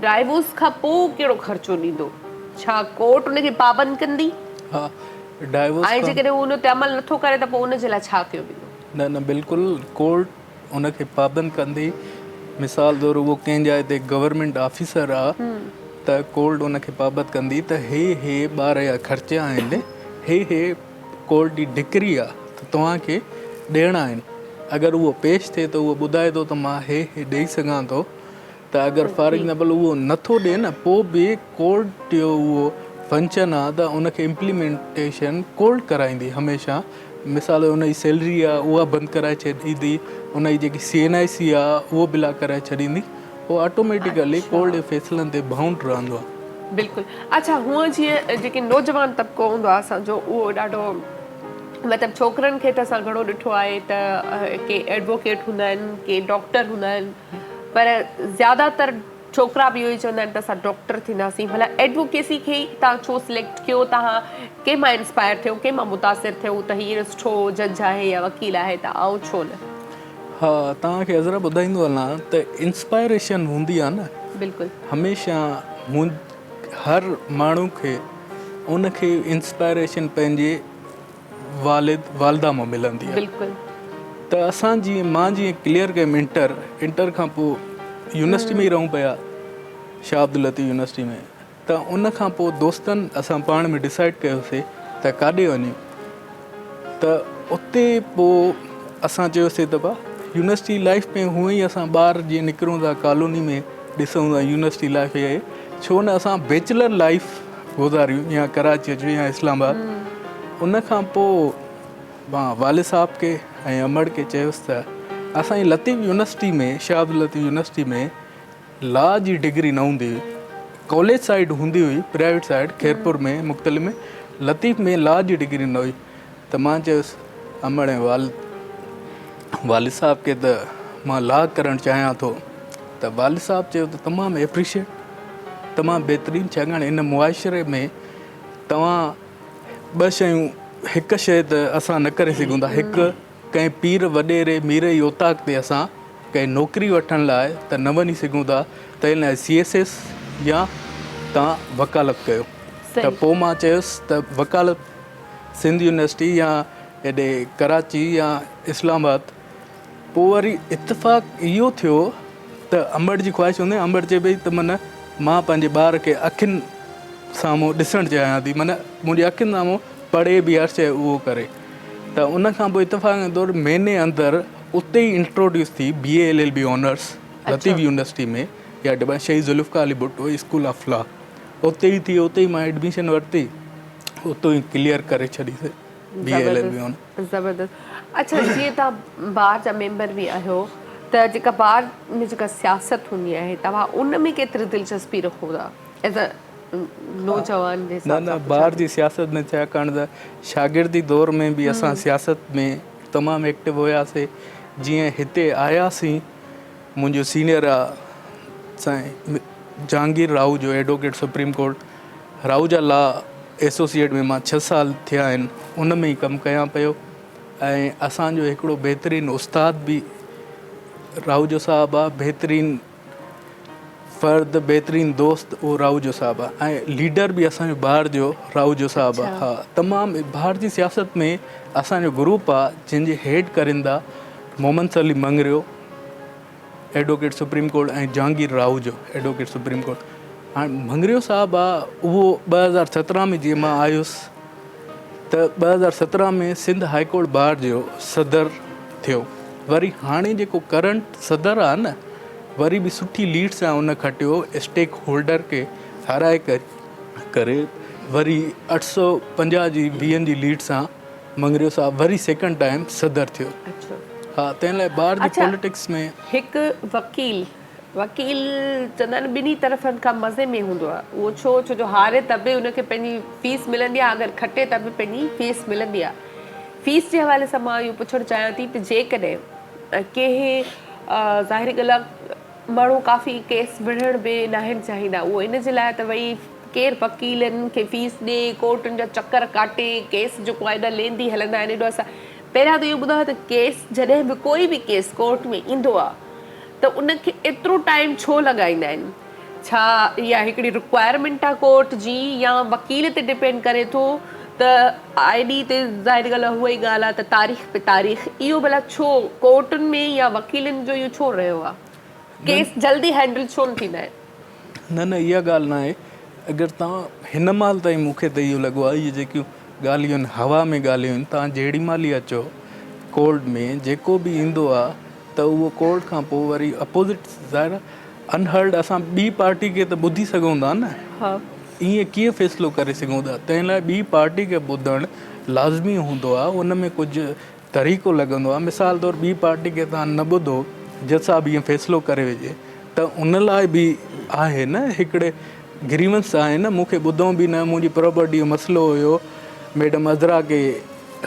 ڊائيورس کان پوء ڪهڙو خرچو ڏيندو ڇا ڪورٽ ان کي پابند ڪندي؟
ها ڊائيورس
۽ جيڪڏهن هو ان تي عمل نٿو ڪري ته پوء ان جي لاء ڇا ڪيو ويندو؟
نه نه بلڪل ڪورٽ ان کي پابند ڪندي مثال طور اهو ڪنهن جاء تي گورنمينٽ آفيسر آ ته ڪورٽ ان کي پابند ڪندي ته هي هي ٻار جا خرچا آهن هي هي ڪورٽ جي ڊڪري آ ته توهان کي ڏيڻا آهن اگر اهو پيش ٿئي ته اهو ٻڌائي ٿو ته مان هي هي ڏئي سگهان ٿو ته اگر فار ايگزامپل اهو نٿو ڏي نه پوء به ڪورٽ جو اهو فنڪشن آ ته ان کي امپليمينٽيشن ڪورٽ ڪرائيندي هميشه مثال ان جي سيلري آ اها بند ڪرائي ڇڏيندي ان جي جيڪي سي اين آء سي آ اهو بلاڪ ڪرائي ڇڏيندي پوء آٽوميٽيڪلي ڪورٽ جي فيصلن تي بائونڊ رهندو آ.
بلڪل اڇا هونء جيئن جيڪي نوجوان طبقو هوندو آ اسان جو اهو ڏاڍو مطلب ڇوڪرن کي ته اسان گهڻو ڏٺو آهي ته ڪي ايڊووڪيٽ هوندا آهن ڪي ڊاڪٽر هوندا آهن پر زياده تر ڇوڪرا به اهو ئي چوندا آهن ته اسان ڊاڪٽر ٿينداسين ڀلا ايڊووڪيسي کي ئي توهان ڇو سليڪٽ ڪيو توهان ڪنهن مان انسپائر ٿيو ڪنهن مان متاثر ٿيو ته هي اهڙو سٺو جج آهي يا وڪيل آهي ته آئون ڇو نه.
ها توهان کي عذرا ٻڌائيندو هلان ته انسپائريشن هوندي آهي نه
بلڪل
هميشه مون هر ماڻهو کي ان کي انسپائريشن پنهنجي والد والده مان ملندي آهي
بلڪل
ته اسان جيئن مان جيئن ڪليئر ڪيم انٽر انٽر کان پوء يونيورسٽي ۾ ئي رهون پيا شاهه عبداللطيف يونيورسٽي ۾ ته ان کان پوء دوستن اسان پاڻ ۾ ڊسائيڊ ڪيوسي ته ڪاڏي وڃون ته اتي پوء اسان چيوسي ته با يونيورسٽي لائيف ۾ هونئن ئي اسان ٻار جيئن نڪرون ٿا ڪالوني ۾ ڏسون ٿا يونيورسٽي لائيف هي آهي ڇو نه اسان بيچلر لائيف گذاريون يا ڪراچي اچون يا اسلام آباد ان کان پوء مان والد صاحب کي ۽ امڙ کي چيس ته اسان جي لطيف يونيورسٽي ۾ شاهه عبداللطيف يونيورسٽي ۾ لا جي ڊگري نه هوندي هئي ڪاليج سائيڊ هوندي هئي پرائيويٽ سائيڊ خيرپور ۾ مختلف ۾ لطيف ۾ لا جي ڊگري نه هئي ته مان چيس امڙ ۽ والد والد صاحب کي ته مان لا ڪرڻ چاهيان ٿو ته والد صاحب چيو ته تمام ايپريشيٽ تمام بهترين ڇاڪاڻ ان معاشري ۾ توهان ٻه شيون هڪ شيء ته اسان نه ڪري سگهون ٿا هڪ ڪنهن پير وڏيري مير جي اوطاق تي اسان ڪنهن نوڪري وٺڻ لاء ته نه وڃي سگهون ٿا تنهن لاء سي ايس ايس يا توهان وڪالت ڪيو ته پوء مان چيس ته وڪالت سنڌ يونيورسٽي يا هيڏي ڪراچي يا اسلام آباد پوء وري اتفاق اهو ٿيو ته امڙ جي خواهش هوندي امڙ چئي پئي ته من مان پنهنجي ٻار کي اکين سامهون ڏسڻ چاهيان ٿي من منهنجي اکين سامهون پڙهي به هر شيء اهو ڪري ته ان کان پوء اتفاق طور مهيني اندر اتي ئي انٽروڊيوس ٿي B A L L B honours Latif university ۾ يا ڊبا Shaheed Zulfiqar Ali Bhutto school of law اتي ئي ٿي اتي ئي مان ايڊميشن ورتي اتو ئي ڪليئر ڪري ڇڏي سي B A L L B honours.
زبردست اڇا جيئن توهان بار جا ميمبر به آهيو ته جيڪا بار ۾ جيڪا سياست هوندي آهي توهان ان ۾ ڪيتري دلچسپي رکو ٿا ايز ا نوجوان جي
نه نه بار جي سياست ۾ ڇاڪاڻ ته شاگردي دور ۾ به اسان سياست ۾ تمام ايڪٽو هياسي جيئن هتي آياسين منهنجو سينئر آ سائين Jahangir Rahujo advocate supreme court Rahuja law associate ۾ مان ڇهه سال ٿيا آهن ان ۾ ئي ڪم ڪيان پيو ۽ اسان جو هڪڙو بهترين استاد به راهوجو صاحب آ بهترين فرد بهترين دوست اهو راهوجو صاحب آ ۽ ليڊر به اسان جو بهار جو راهوجو صاحب آ ها تمام بهار جي سياست ۾ اسان جو گروپ آ جنهن جي هيڊ ڪرين ٿا Muhammad Saleem Mangrio advocate supreme court ۽ Jahangir Rahujo advocate supreme court هاڻي مڱريو صاحب آ اهو 2017 ۾ جيئن مان آيس ته 2017 ۾ سنڌ هائي ڪورٽ بار جو صدر ٿيو وري هاڻي جيڪو ڪرنٽ صدر آ نه وري به سٺي ليڊ سان ان کٽيو اسٽيڪ هولڊر کي هارائي ڪري وري 850 جي ويهن جي ليڊ سان مڱريو صاحب وري سيڪنڊ ٽائيم صدر ٿيو. ها تنهن لاء بار جي پوليٽڪس ۾.
هڪ وڪيل وڪيل چوندا آهن ٻنهي طرفن کان مزي ۾ هوندو آهي اهو ڇو ڇو جو هاري ته به ان کي پنهنجي فيس ملندي آهي اگر کٽي ته به پنهنجي فيس ملندي آهي فيس جي حوالي سان مان اهو پڇڻ چاهيان ٿي ته جيڪڏهن ڪنهن ظاهري ڳالهه آهي ماڻهو ڪافي ڪيس وڙهڻ به ناهن چاهيندا اهو ان جي لاء ته ڀئي ڪير وڪيلن کي فيس ڏي ڪورٽن جا چڪر ڪاٽي ڪيس جيڪو آهي ايڏا ليندي هلندا آهن ايڏو اسان پهريان ته اهو ٻڌايو ته ڪيس جڏهن به ڪوئي به ڪيس ڪورٽ ۾ ايندو آهي ته ان کي ايترو ٽائيم ڇو لڳائيندا آهن ڇا اها هڪڙي رڪوائرمينٽ آهي ڪورٽ جي يا وڪيل تي ڊپينڊ ڪري ٿو ته آء ڊي تي ظاهري ڳالهه آهي اها ئي ڳالهه آهي ته تاريخ پي تاريخ اهو ڀلا ڇو ڪورٽن ۾ يا وڪيلن جو اهو ڇو رهيو آهي ڪيس جلدي هينڊل ڇو نه ٿيندا آهن.
نه نه اها ڳالهه نه آهي اگر توهان هن مهل تائين مون کي ته اهو لڳو آهي اهي جيڪيون ڳالهيون آهن هوا ۾ ڳالهيون آهن توهان جهڙي مهل ئي اچو ڪورٽ ۾ جيڪو به ايندو آهي ته اهو ڪورٽ کان پوء وري اپوزٽ ظاهر آهي انهرڊ اسان ٻي پارٽي کي ته ٻڌي سگهون ٿا نه ائين ڪيئن فيصلو ڪري سگهون ٿا تنهن لاء ٻي پارٽي کي ٻڌڻ لازمي هوندو آهي ان ۾ ڪجهه طريقو لڳندو آهي مثال طور ٻي پارٽي کي توهان نه ٻڌو جج صاحب ائين فيصلو ڪري وجهي ته ان لاء به آهي نه هڪڙي گريونس آهي نه مون کي ٻڌو به نه منهنجي پراپرٽي جو مسئلو هيو ميڊم عذرا کي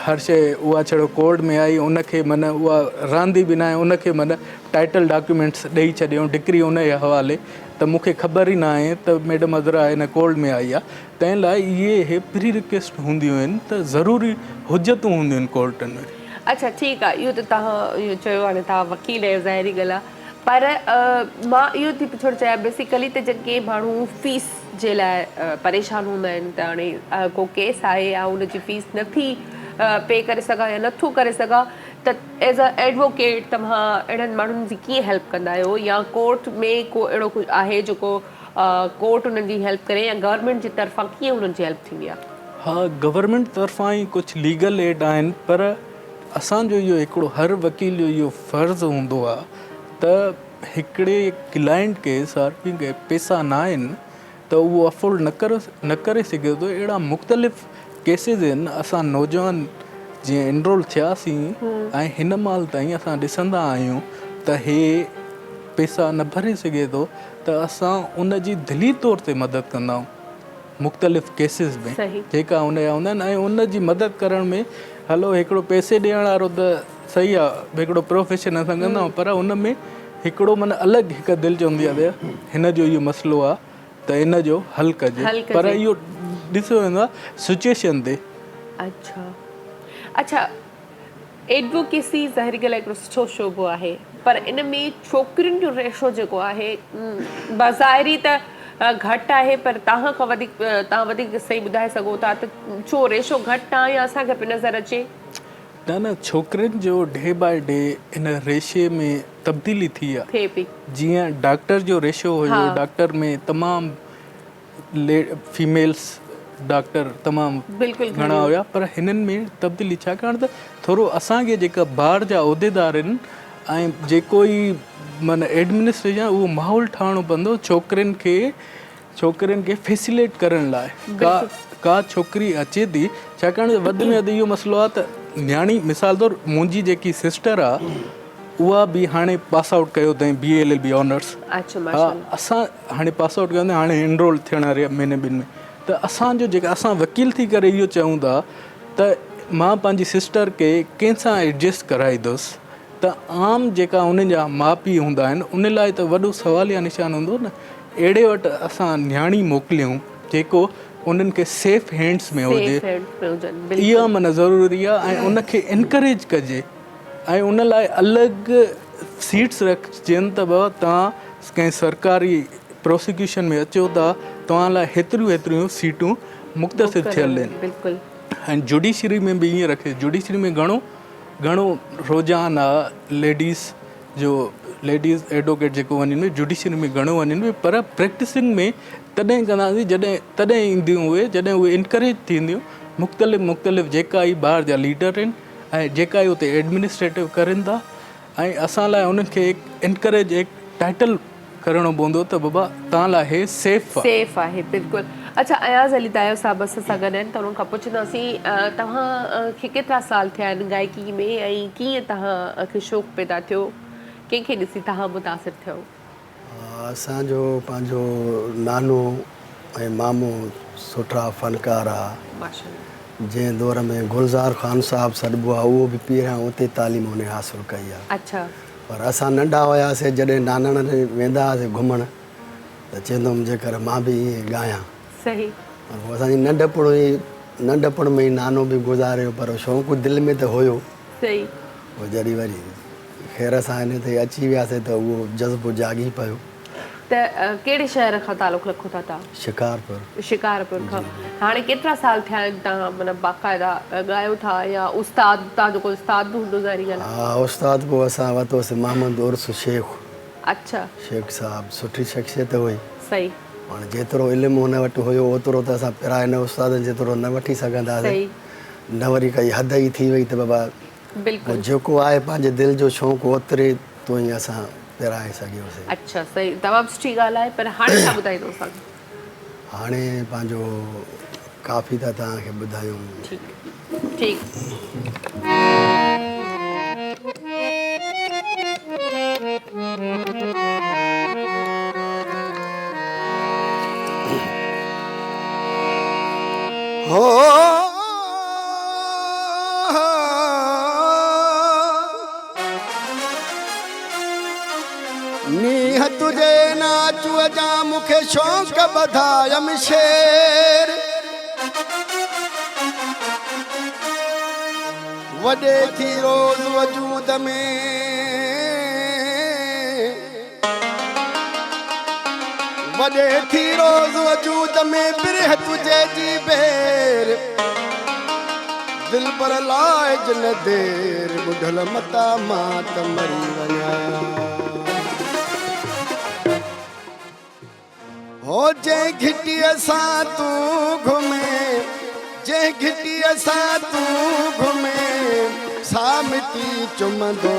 هر شيء اها ڇڙو ڪورٽ ۾ آئي ان کي من اها رهندي به ناهي ان کي من ٽائيٽل ڊاڪيومينٽس ڏئي ڇڏيائون ڊڪري ان جي حوالي ته مون کي خبر ئي ناهي ته ميڊم عذرا هن ڪورٽ ۾ آئي آهي تنهن لاء اهي اهي پري رڪويسٽ هونديون آهن ته ضروري حجتون هونديون آهن ڪورٽن ۾.
اڇا ٺيڪ آهي اهو ته توهان اهو چيو هاڻي توهان وڪيل آهيو ظاهري ڳالهه آهي پر مان اهو ٿي پڇڻ چاهيان بيسيڪلي ته جيڪي ماڻهو فيس جي لاء پريشان هوندا آهن ته هاڻي ڪو ڪيس آهي يا ان جي فيس نٿي پي ڪري سگهان يا نٿو ڪري سگهان ته ايز ا ايڊووڪيٽ توهان اهڙن ماڻهن جي ڪيئن هيلپ ڪندا آهيو يا ڪورٽ ۾ ڪو اهڙو ڪجهه آهي جيڪو ڪورٽ انهن جي هيلپ ڪري يا گورنمينٽ جي طرفان ڪيئن انهن جي هيلپ ٿيندي آهي؟
ها گورنمينٽ طرفان ئي ڪجهه ليگل ايڊ آهن پر اسان جو اهو هڪڙو هر وڪيل جو اهو فرض هوندو آهي ته هڪڙي ڪلائنٽ کي صارفين کي پيسا نه آهن ته اهو افورڊ نه ڪري نه ڪري سگهي ٿو اهڙا مختلف ڪيسز آهن اسان نوجوان جيئن انرول ٿياسين ۽ هن مهل تائين اسان ڏسندا آهيون ته هي پيسا نه ڀري سگهي ٿو ته اسان ان جي دلي طور تي مدد ڪندا آهيون مختلف ڪيسز ۾ جيڪا ان جا هوندا آهن ۽ ان جي مدد ڪرڻ ۾ هلو هڪڙو پئسي ڏيڻ وارو ته صحيح آهي هڪڙو پروفيشن اسان ڪندا آهيون پر ان ۾ هڪڙو معنيٰ الڳ هڪ دل چوندي آهي ته هن جو اهو مسئلو آهي ته ان جو حل ڪجي پر اهو ڏسيو ويندو آهي سچويشن تي.
اڇا اڇا ايڊووڪيسي ظاهري ڳالهه آهي هڪڙو سٺو شعبو آهي پر ان ۾ ڇوڪرين جو ريشو جيڪو آهي بظاهري ته گهٽ آهي پر توهان کان وڌيڪ توهان وڌيڪ صحيح ٻڌائي سگهو ٿا ته ڇو ريشو گهٽ آهي يا اسان کي پيو نظر اچي.
نه نه ڇوڪرين جو ڊي باء ڊي ان ريشي ۾ تبديلي ٿي آ
ٿئي پئي.
جيئن ڊاڪٽر جو ريشو هيو ڊاڪٽر ۾ تمام فيميلز ڊاڪٽر تمام
بلڪل
گهڻا هيا پر هنن ۾ تبديلي ڇاڪاڻ ته ٿورو اسان کي جيڪا بار جا عهديدار آهن ۽ جيڪو ئي معنيٰ ايڊمنسٽريشن اهو ماحول ٺاهڻو پوندو ڇوڪرين کي ڇوڪرين کي فيسيليٽ ڪرڻ لاء ڪا ڪا ڇوڪري اچي ٿي ڇاڪاڻ ته وڌ ۾ وڌ اهو مسئلو آهي ته نياڻي مثال طور منهنجي جيڪي سسٽر آهي اها به هاڻي پاس آئوٽ ڪيو اٿائين B L L B honours ها اسان هاڻي پاس آئوٽ ڪيو اٿائين هاڻي انرول ٿيڻ واري آهي مهيني ٻن ۾ ته اسان جو جيڪا اسان وڪيل ٿي ڪري اهو چئون ٿا ته مان پنهنجي سسٽر کي ڪنهن سان ايڊجسٽ ڪرائيندس ته عام جيڪا انهن جا ماء پيء هوندا آهن ان لاء ته وڏو سواليه نشان هوندو نه اهڙي وٽ اسان نياڻي موڪليون جيڪو انهن کي سيف هينڊس ۾ هجي اها معنيٰ ضروري آهي ۽ ان کي انڪريج ڪجي ۽ ان لاء الڳ سيٽس رکجن ته بابا توهان ڪنهن سرڪاري پروسيڪيوشن ۾ اچو ٿا توهان لاء هيتريون هيتريون سيٽون مختصر ٿيل آهن ۽ جوڊيشري ۾ به ائين رکي جوڊيشري ۾ گهڻو گهڻو رجحان آ ليڊيز جو ليڊيز ايڊوڪيٽ جيڪو وڃن پيون جوڊيشري ۾ گهڻو وڃن پيون پر پريڪٽسنگ ۾ تڏهن ڪنداسين جڏهن تڏهن اينديون اهي جڏهن اهي انڪريج ٿينديون مختلف مختلف جيڪا ئي بار جا ليڊر آهن ۽ جيڪا ئي اتي ايڊمنسٽريٽو ڪرن ٿا ۽ اسان لاء انهن کي هڪ انڪريج هڪ ٽائٽل ڪرڻو پوندو ته بابا توهان لاء هي سيف آ.
سيف آهي بلڪل اڇا اياز علي دايو صاحب اسان سان گڏ آهن ته انهن کان پڇنداسين توهان کي ڪيترا سال ٿيا آهن گائڪي ۾ ۽ ڪيئن توهان کي شوق پيدا ٿيو ڪنهن کي ڏسي توهان متاثر ٿيو.
اسان جو پنهنجو نانو ۽ مامو سٺا فنڪار ها.
ماشاءالله.
جنهن دور ۾ گلزار خان صاحب سڏبو آ اهو به پهريان اتي تعليم هن حاصل ڪئي آ.
اڇا.
پر اسان ننڍا هياسي جڏهن ناناڻن ڏي ويندا هئاسي گهمڻ ته چوندو هوم جيڪر مان به ائين ڳايان.
صحيح.
پر پوء اسان جي ننڍپڻ ئي ننڍپڻ ۾ ئي نانو به گذاري ويو پر شوق دل ۾ ته هيو.
صحيح.
پوء جڏهن وري خير سان ان تي اچي وياسي ته اهو جذبو جاڳي پيو.
ته ڪهڙي شهر کان تعلق رکو ٿا توهان؟
شڪارپور.
شڪارپور کان. هاڻي ڪيترا سال ٿيا آهن توهان معنيٰ باقاعده ڳايو ٿا يا استاد توهان جو ڪو استاد به هوندو ظاهري ڳالهه آهي.
ها استاد پوء اسان ورتوسي محمد عرس شيخ.
اڇا.
شيخ صاحب سٺي شخصيت هئي.
صحيح.
هاڻي جيترو علم هن وٽ هيو اوترو ته اسان پرائي نه استادن جيترو نه وٺي سگهنداسين.
صحيح.
نه وري ڪائي حد ئي ٿي وئي ته بابا
بلڪل.
پوء جيڪو آهي پنهنجي دل جو شوق اوتري تو ئي اسان پرائي سگهيوسين.
اڇا صحيح تمام سٺي ڳالهه آهي پر هاڻي ڇا ٻڌائيندو اسان کي.
هاڻي پنهنجو ڪافي ٿا توهان کي ٻڌايون.
ٺيڪ ٺيڪ.
هو. نينهن تنهنجي ناچوء جا مون کي شوق ٻڌايم شعر. وڏي ٿي روز وجود ۾. وڏي ٿي روز وجود ۾ برهه تنهنجي جي بير. دلبر لائج نه دير ٻڍل متان مان ته مري وڃان. هو جنهن گهٽيء سان تون گهمين. جنهن گهٽيء سان تون گهمين، سا مٽي چمندو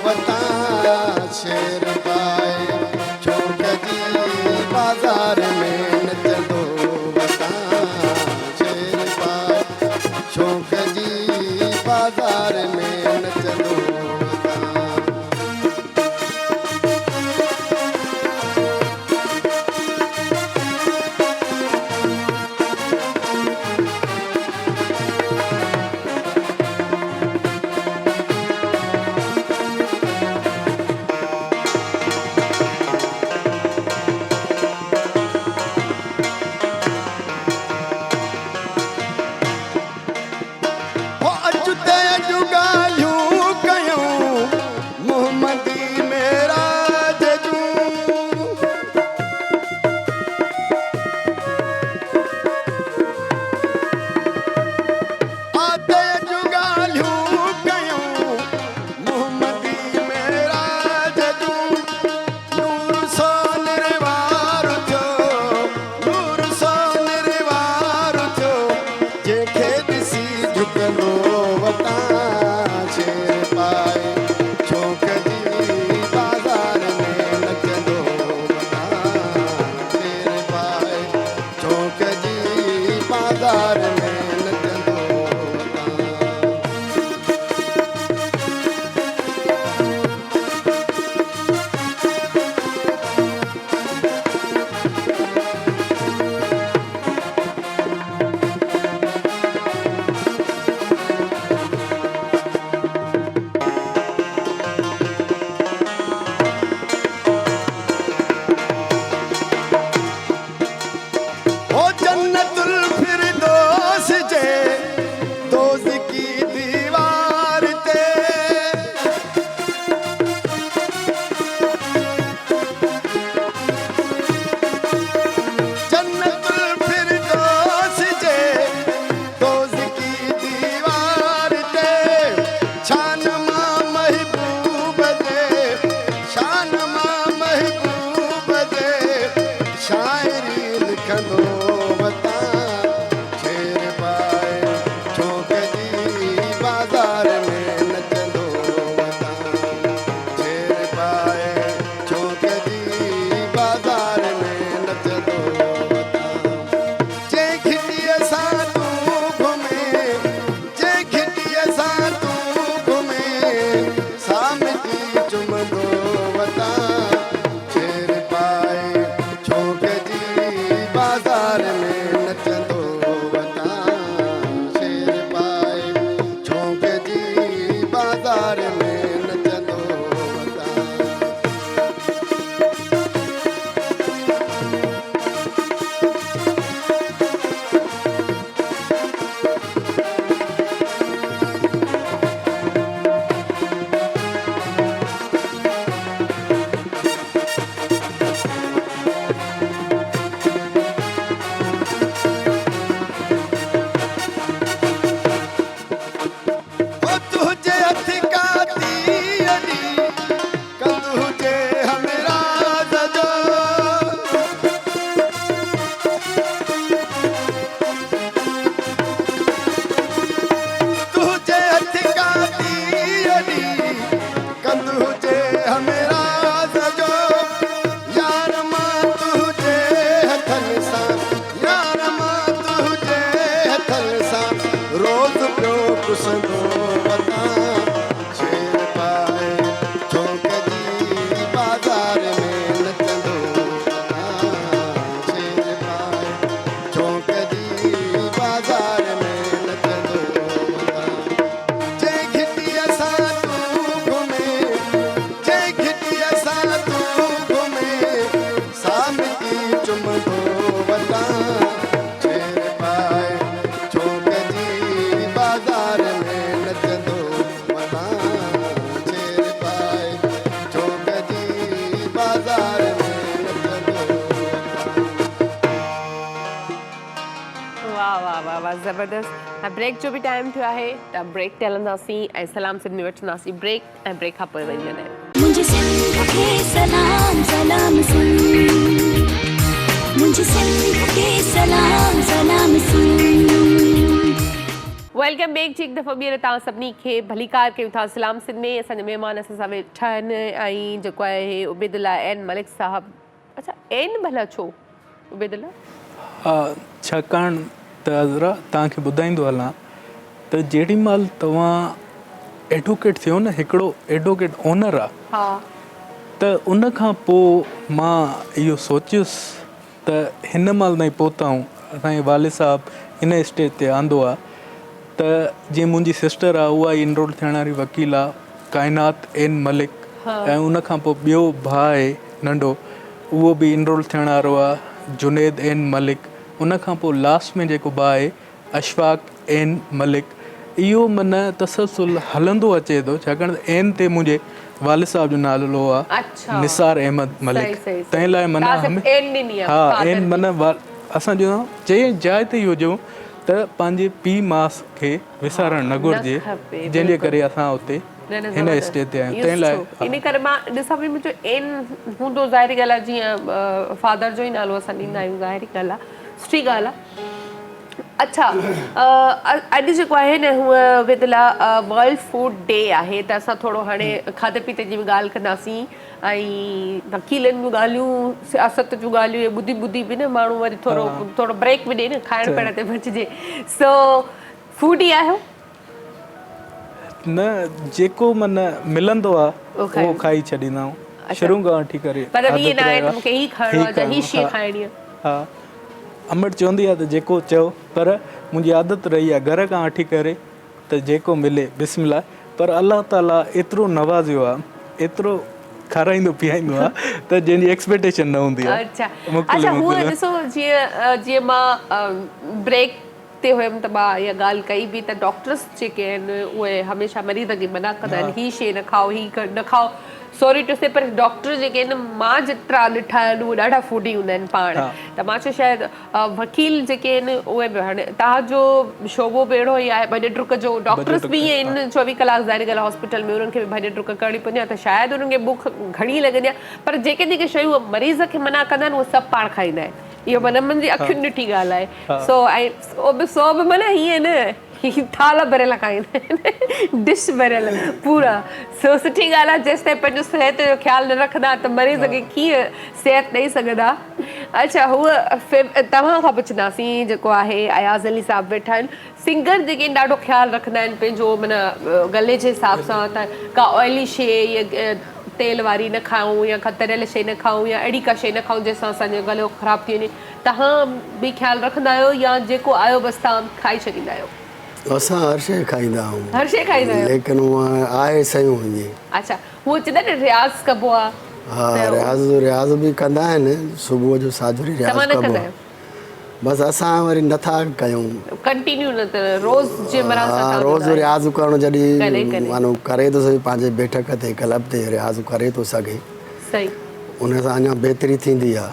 وتان. شير پائي چونڪ جي بازار ۾ نچندو وتان. شير پائي چونڪ جي بازار ۾ نچندو وتان. هو اچ ته اڄ ڳالهيون ڪيون محمدي معراج جون. آ ته اڄ ڳالهيون ڪيون محمدي معراج جون. نور سان نروار ٿيو، نور سان نروار ٿيو، جنهن کي ڏسي جهڪندو وتان. شير پائي چونڪ جي بازار ۾ نچندو وتان. شير پائي چونڪ جي بازار ۾ نچندو وتان. او جنت الفردوس جي دوزخي ديوار تي. جنت الفردوس جي دوزخي ديوار تي. شان مان محبوب جي، شان مان محبوب جي، شاعري لکندو وتان. شير پائي چونڪ جي بازار ۾ نچندو وتان. شير پائي چونڪ جي بازار ۾ نچندو وتان. جنهن گهٽيء سان تون گهمين، جنهن گهٽيء سان تون گهمين، سا مٽي چمندو وتان. شير پائي چونڪ جي بازار ۾ نچندو وتان. شير پائي چونڪ جي بازار ۾ نچندو وتان. او تنهنجي هٿ ڪاتي اڏي، ڪنڌ هجي همراز جو. تنهنجي هٿ ڪاتي اڏي، ڪنڌ هجي همراز جو. يار مان تنهنجي هٿن سان، يار مان تنهنجي هٿن سان، روز پيو پسندو وتان. شير پائي چونڪ جي بازار ۾ نچندو وتان. شير پائي چونڪ جي بازار ۾ نچندو وتان. جنهن گهٽيء سان تون گهمين، جنهن گهٽيء سان تون گهمين، سا مٽي چمندو وتان. شير پائي چونڪ جي بازار ۾ نچندو وتان. شير پائي چونڪ جي بازار ۾ نچندو وتان.
واه واه واه واه زبردست. ۽ بريڪ جو به ٽائيم ٿيو آهي ته بريڪ تي هلنداسين ۽ سلام سنڌ ۾ وٺنداسين بريڪ ۽ بريڪ کان پوء وري ملنداسين.
منهنجي سنڌ کي سلام سلام سنڌ، منهنجي سنڌ کي سلام سلام سنڌ.
Welcome back جي هڪ دفعو ٻيهر توهان سڀني کي ڀليڪار ڪيون ٿا سلام سنڌ ۾ اسان جا مهمان اسان سان ويٺا آهن ۽ جيڪو آهي عبيد الله اين ملڪ صاحب اڇا اين ڀلا ڇو عبيد الله؟
ها ڇاڪاڻ ته عذرا توهان کي ٻڌائيندو هلان ته جيڏي مهل توهان ايڊوڪيٽ ٿيو نه هڪڙو ايڊوڪيٽ اونر آ
ها
ته ان کان پو مان اهو سوچيس ته هن مهل تائين پهتا آهيون اسان جي والد صاحب ان اسٽيج تي آندو آ ته جيئن منهنجي سسٽر آ اها ئي انرول ٿيڻ واري وڪيل آ ڪائنات اين ملڪ ۽ ان کان پوء ٻيو ڀاء آهي ننڍو اهو به انرول ٿيڻ وارو آ جنيد اين ملڪ ان کان پوء لاسٽ ۾ جيڪو ڀاء آهي اشفاق اين ملڪ اهو من تسلسل هلندو اچي ٿو ڇاڪاڻ ته اين تي منهنجي والد صاحب جو نالو آ نثار احمد ملڪ تنهن لاء من ها اين من اسان جو جنهن جاء تي هجون ته پنهنجي پيء ماء کي وسارڻ نه گهرجي جنهن جي ڪري اسان اتي هن اسٽيج تي آهيون تنهن لاء
ان ڪري مان ڏسان پئي منهنجو اين هوندو ظاهري ڳالهه آ جيئن فادر جو ئي نالو اسان ڏيندا آهيون ظاهري ڳالهه آ سٺي ڳالهه آ اڇا اڄ جيڪو آهي نه هونء عبيدالله ورلڊ فوڊ ڊي آهي ته اسان ٿورو هاڻي کاڌي پيتي جي به ڳالهه ڪنداسين ۽ وڪيلن جون ڳالهيون سياست جون ڳالهيون اهي ٻڌي ٻڌي به نه ماڻهو وري ٿورو ٿورو بريڪ به ڏي نه کائڻ پيئڻ تي به اچجي سو فوڊي آهيو؟
نه جيڪو من ملندو آ اهو کائي ڇڏيندا آهيون شروع کان وٺي ڪري
مطلب ائين نه آهي ته مونکي هي کائڻو آ يا هي شي کائڻي آ.
ها امڙ چوندي آ ته جيڪو چئو پر منهنجي عادت رهي آ گهر کان وٺي ڪري ته جيڪو ملي بسم الله پر الله تعالي ايترو نوازيو آ ايترو کارائيندو پيائيندو آ ته جنهن جي ايڪسپيڪٽيشن نه هوندي آ.
اڇا اڇا هونء ڏسو جيئن جيئن مان بريڪ تي هيم ته مان اها ڳالهه ڪئي به ته ڊاڪٽرس جيڪي آهن اهي هميشه مريض کي منع ڪندا آهن هي شي نه کائو هي نه کائو sorry to C per doctor جيڪي آهن مان جيترا ڏٺا آهن اهي ڏاڍا فوڊي هوندا آهن پاڻ ته مان چيو شايد وڪيل جيڪي آهن اهي به هاڻي توهان جو شعبو به اهڙو ئي آهي ڀڄ ڊڪ جو ڊاڪٽرس به ائين آهن 24 ڪلاڪ ظاهري ڳالهه هاسپيٽل ۾ انهن کي به ڀڄ ڊڪ ڪرڻي پوندي آهي ته شايد انهن کي بک گهڻي لڳندي آهي پر جيڪي جيڪي شيون مريض کي منع ڪندا آهن اهي سڀ پاڻ کائيندا آهن اهو معنيٰ منهنجي اکين ڏٺي ڳالهه آهي سو ۽ اهو به سو به معنيٰ هيئن نه هي ٿالهه ڀريل کائيندا آهن ڊش ڀريل پورا سو سٺي ڳالهه آهي جيستائين پنهنجو صحت جو خيال نه رکندا ته مريض کي ڪيئن صحت ڏئي سگهندا اڇا هوء توهان کان پڇنداسين جيڪو آهي اياز علي صاحب ويٺا آهن سنگر جيڪي آهن ڏاڍو خيال رکندا آهن پنهنجو معنيٰ گلي جي حساب سان ته ڪا آئلي شي يا تيل واري نه کائون يا ڪا تريل شيء نه کائون يا اهڙي ڪا شيء نه کائون جنهن سان اسان جو گلو خراب ٿي وڃي. توهان به خيال رکندا آهيو يا جيڪو آيو بس توهان کائي ڇڏيندا آهيو؟
اسان هر شيء کائيندا آهيون.
هر شيء کائيندا آهيو؟
ليڪن هونء آهي سيون هجي.
اڇا هو چوندا آهن نه رياض ڪبو آهي.
ها رياض رياض به ڪندا آهن صبح جو ساجهري رياض
توهان نه
ڪبو
ڪندا
آهي.
آهيو؟
بس اسان وري نه ٿا ڪيون.
ڪنٽينيو نه ته روز جي مران سان
ها روز رياض ڪرڻ جڏهن مانو ڪري ٿو سگهي پنهنجي بيٺڪ تي ڪلب تي رياض ڪري ٿو سگهي
صحيح
ان سان اڃا بهتري ٿيندي آ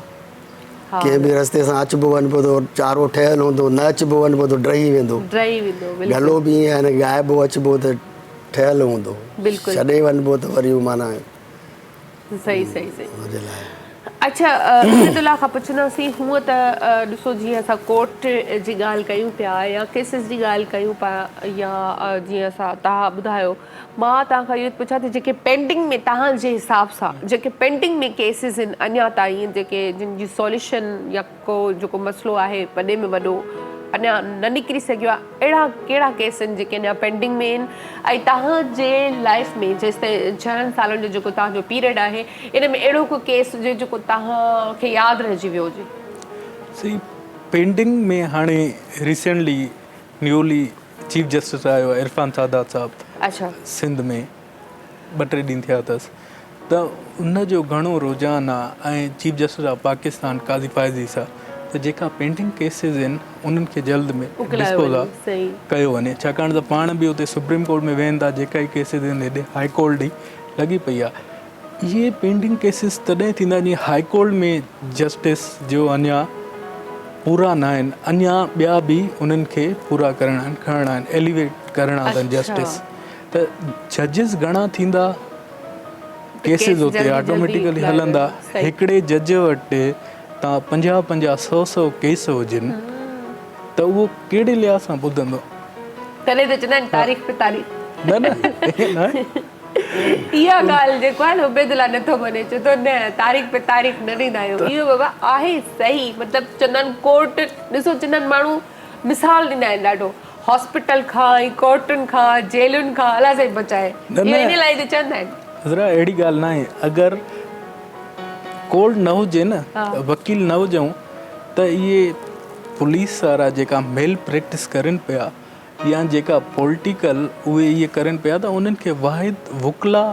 ڪنهن به رستي سان اچبو وڃبو ته چارو ٺهيل هوندو نه اچبو وڃبو ته ڊهي ويندو
ڊهي ويندو بلڪل
گلو به ائين آهي ڳائبو اچبو ته ٺهيل هوندو
بلڪل
ڇڏي وڃبو ته وري معنيٰ
صحيح صحيح صحيح
ان جي لاء.
اڇا عبيد الله کان پڇنداسين هونء ته ڏسو جيئن اسان ڪورٽ جي ڳالهه ڪيون پيا يا ڪيسز جي ڳالهه ڪيون پيا يا جيئن اسان توهان ٻڌايو مان توهان کان اهو پڇان ٿي جيڪي پينڊنگ ۾ توهان جي حساب سان جيڪي پينڊنگ ۾ ڪيسز آهن اڃا تائين جيڪي جن جي سوليوشن يا ڪو جيڪو مسئلو آهي وڏي ۾ وڏو اڃا نه نڪري سگهيو آهي اهڙا ڪهڙا ڪيس آهن جيڪي اڃا پينڊنگ ۾ آهن ۽ توهان جي لائف ۾ جيستائين ڇهن سالن جو جيڪو توهان جو پيريڊ آهي ان ۾ اهڙو ڪو ڪيس هجي جيڪو توهان کي ياد رهجي ويو هجي.
سي پينڊنگ ۾ هاڻي ريسينٽلي نيولي چيف جسٽس آيو آهي عرفان سادات صاحب
اڇا
سنڌ ۾ ٻه ٽي ڏينهن ٿيا اٿس ته ان جو گهڻو رجحان آ ۽ chief justice of Pakistan Qazi Faez Isa ته جيڪا پينڊنگ ڪيسز آهن انهن کي جلد ۾ ڊسپوز آف ڪيو وڃي ڇاڪاڻ ته پاڻ به اتي سپريم ڪورٽ ۾ ويهن ٿا جيڪا ئي ڪيسز آهن هيڏي هائي ڪورٽ ڏي لڳي پئي آ اهي پينڊنگ ڪيسز تڏهن ٿيندا جيئن هائي ڪورٽ ۾ جسٽس جو اڃا پورا نه آهن اڃا ٻيا به انهن کي پورا ڪرڻا آهن کڻڻا آهن ايليويٽ ڪرڻا اٿن جسٽس ته ججز گهڻا ٿيندا ڪيسز اتي آٽوميٽيڪلي هلندا هڪڙي جج وٽ تان پنجاهه پنجاهه سو سو ڪيس هجن ته اهو ڪهڙي لحاظ سان ٻڌندو.
تڏهن ته چوندا آهن تاريخ پي تاريخ.
نه نه ائين نه آهي.
اها ڳالهه جيڪو آهي نه عبيدالله نه ٿو مڃي چئي ٿو نه تاريخ پي تاريخ نه ڏيندا آهيون اهو بابا آهي صحيح مطلب چوندا آهن ڪورٽ ڏسو چوندا آهن ماڻهو مثال ڏيندا آهن ڏاڍو هاسپيٽل کان ۽ ڪورٽن کان جيلن کان الله سائين بچائي
نه
اهو
نه
ان لاء ته چوندا آهن.
حضرت اهڙي ڳالهه ناهي اگر ڪورٽ نه هجي نه وڪيل نه هجون ته اهي پوليس وارا جيڪا ميل پريڪٽس ڪرين پيا يا جيڪا پولٽيڪل اهي اهي ڪرين پيا ته انهن کي واحد وڪلا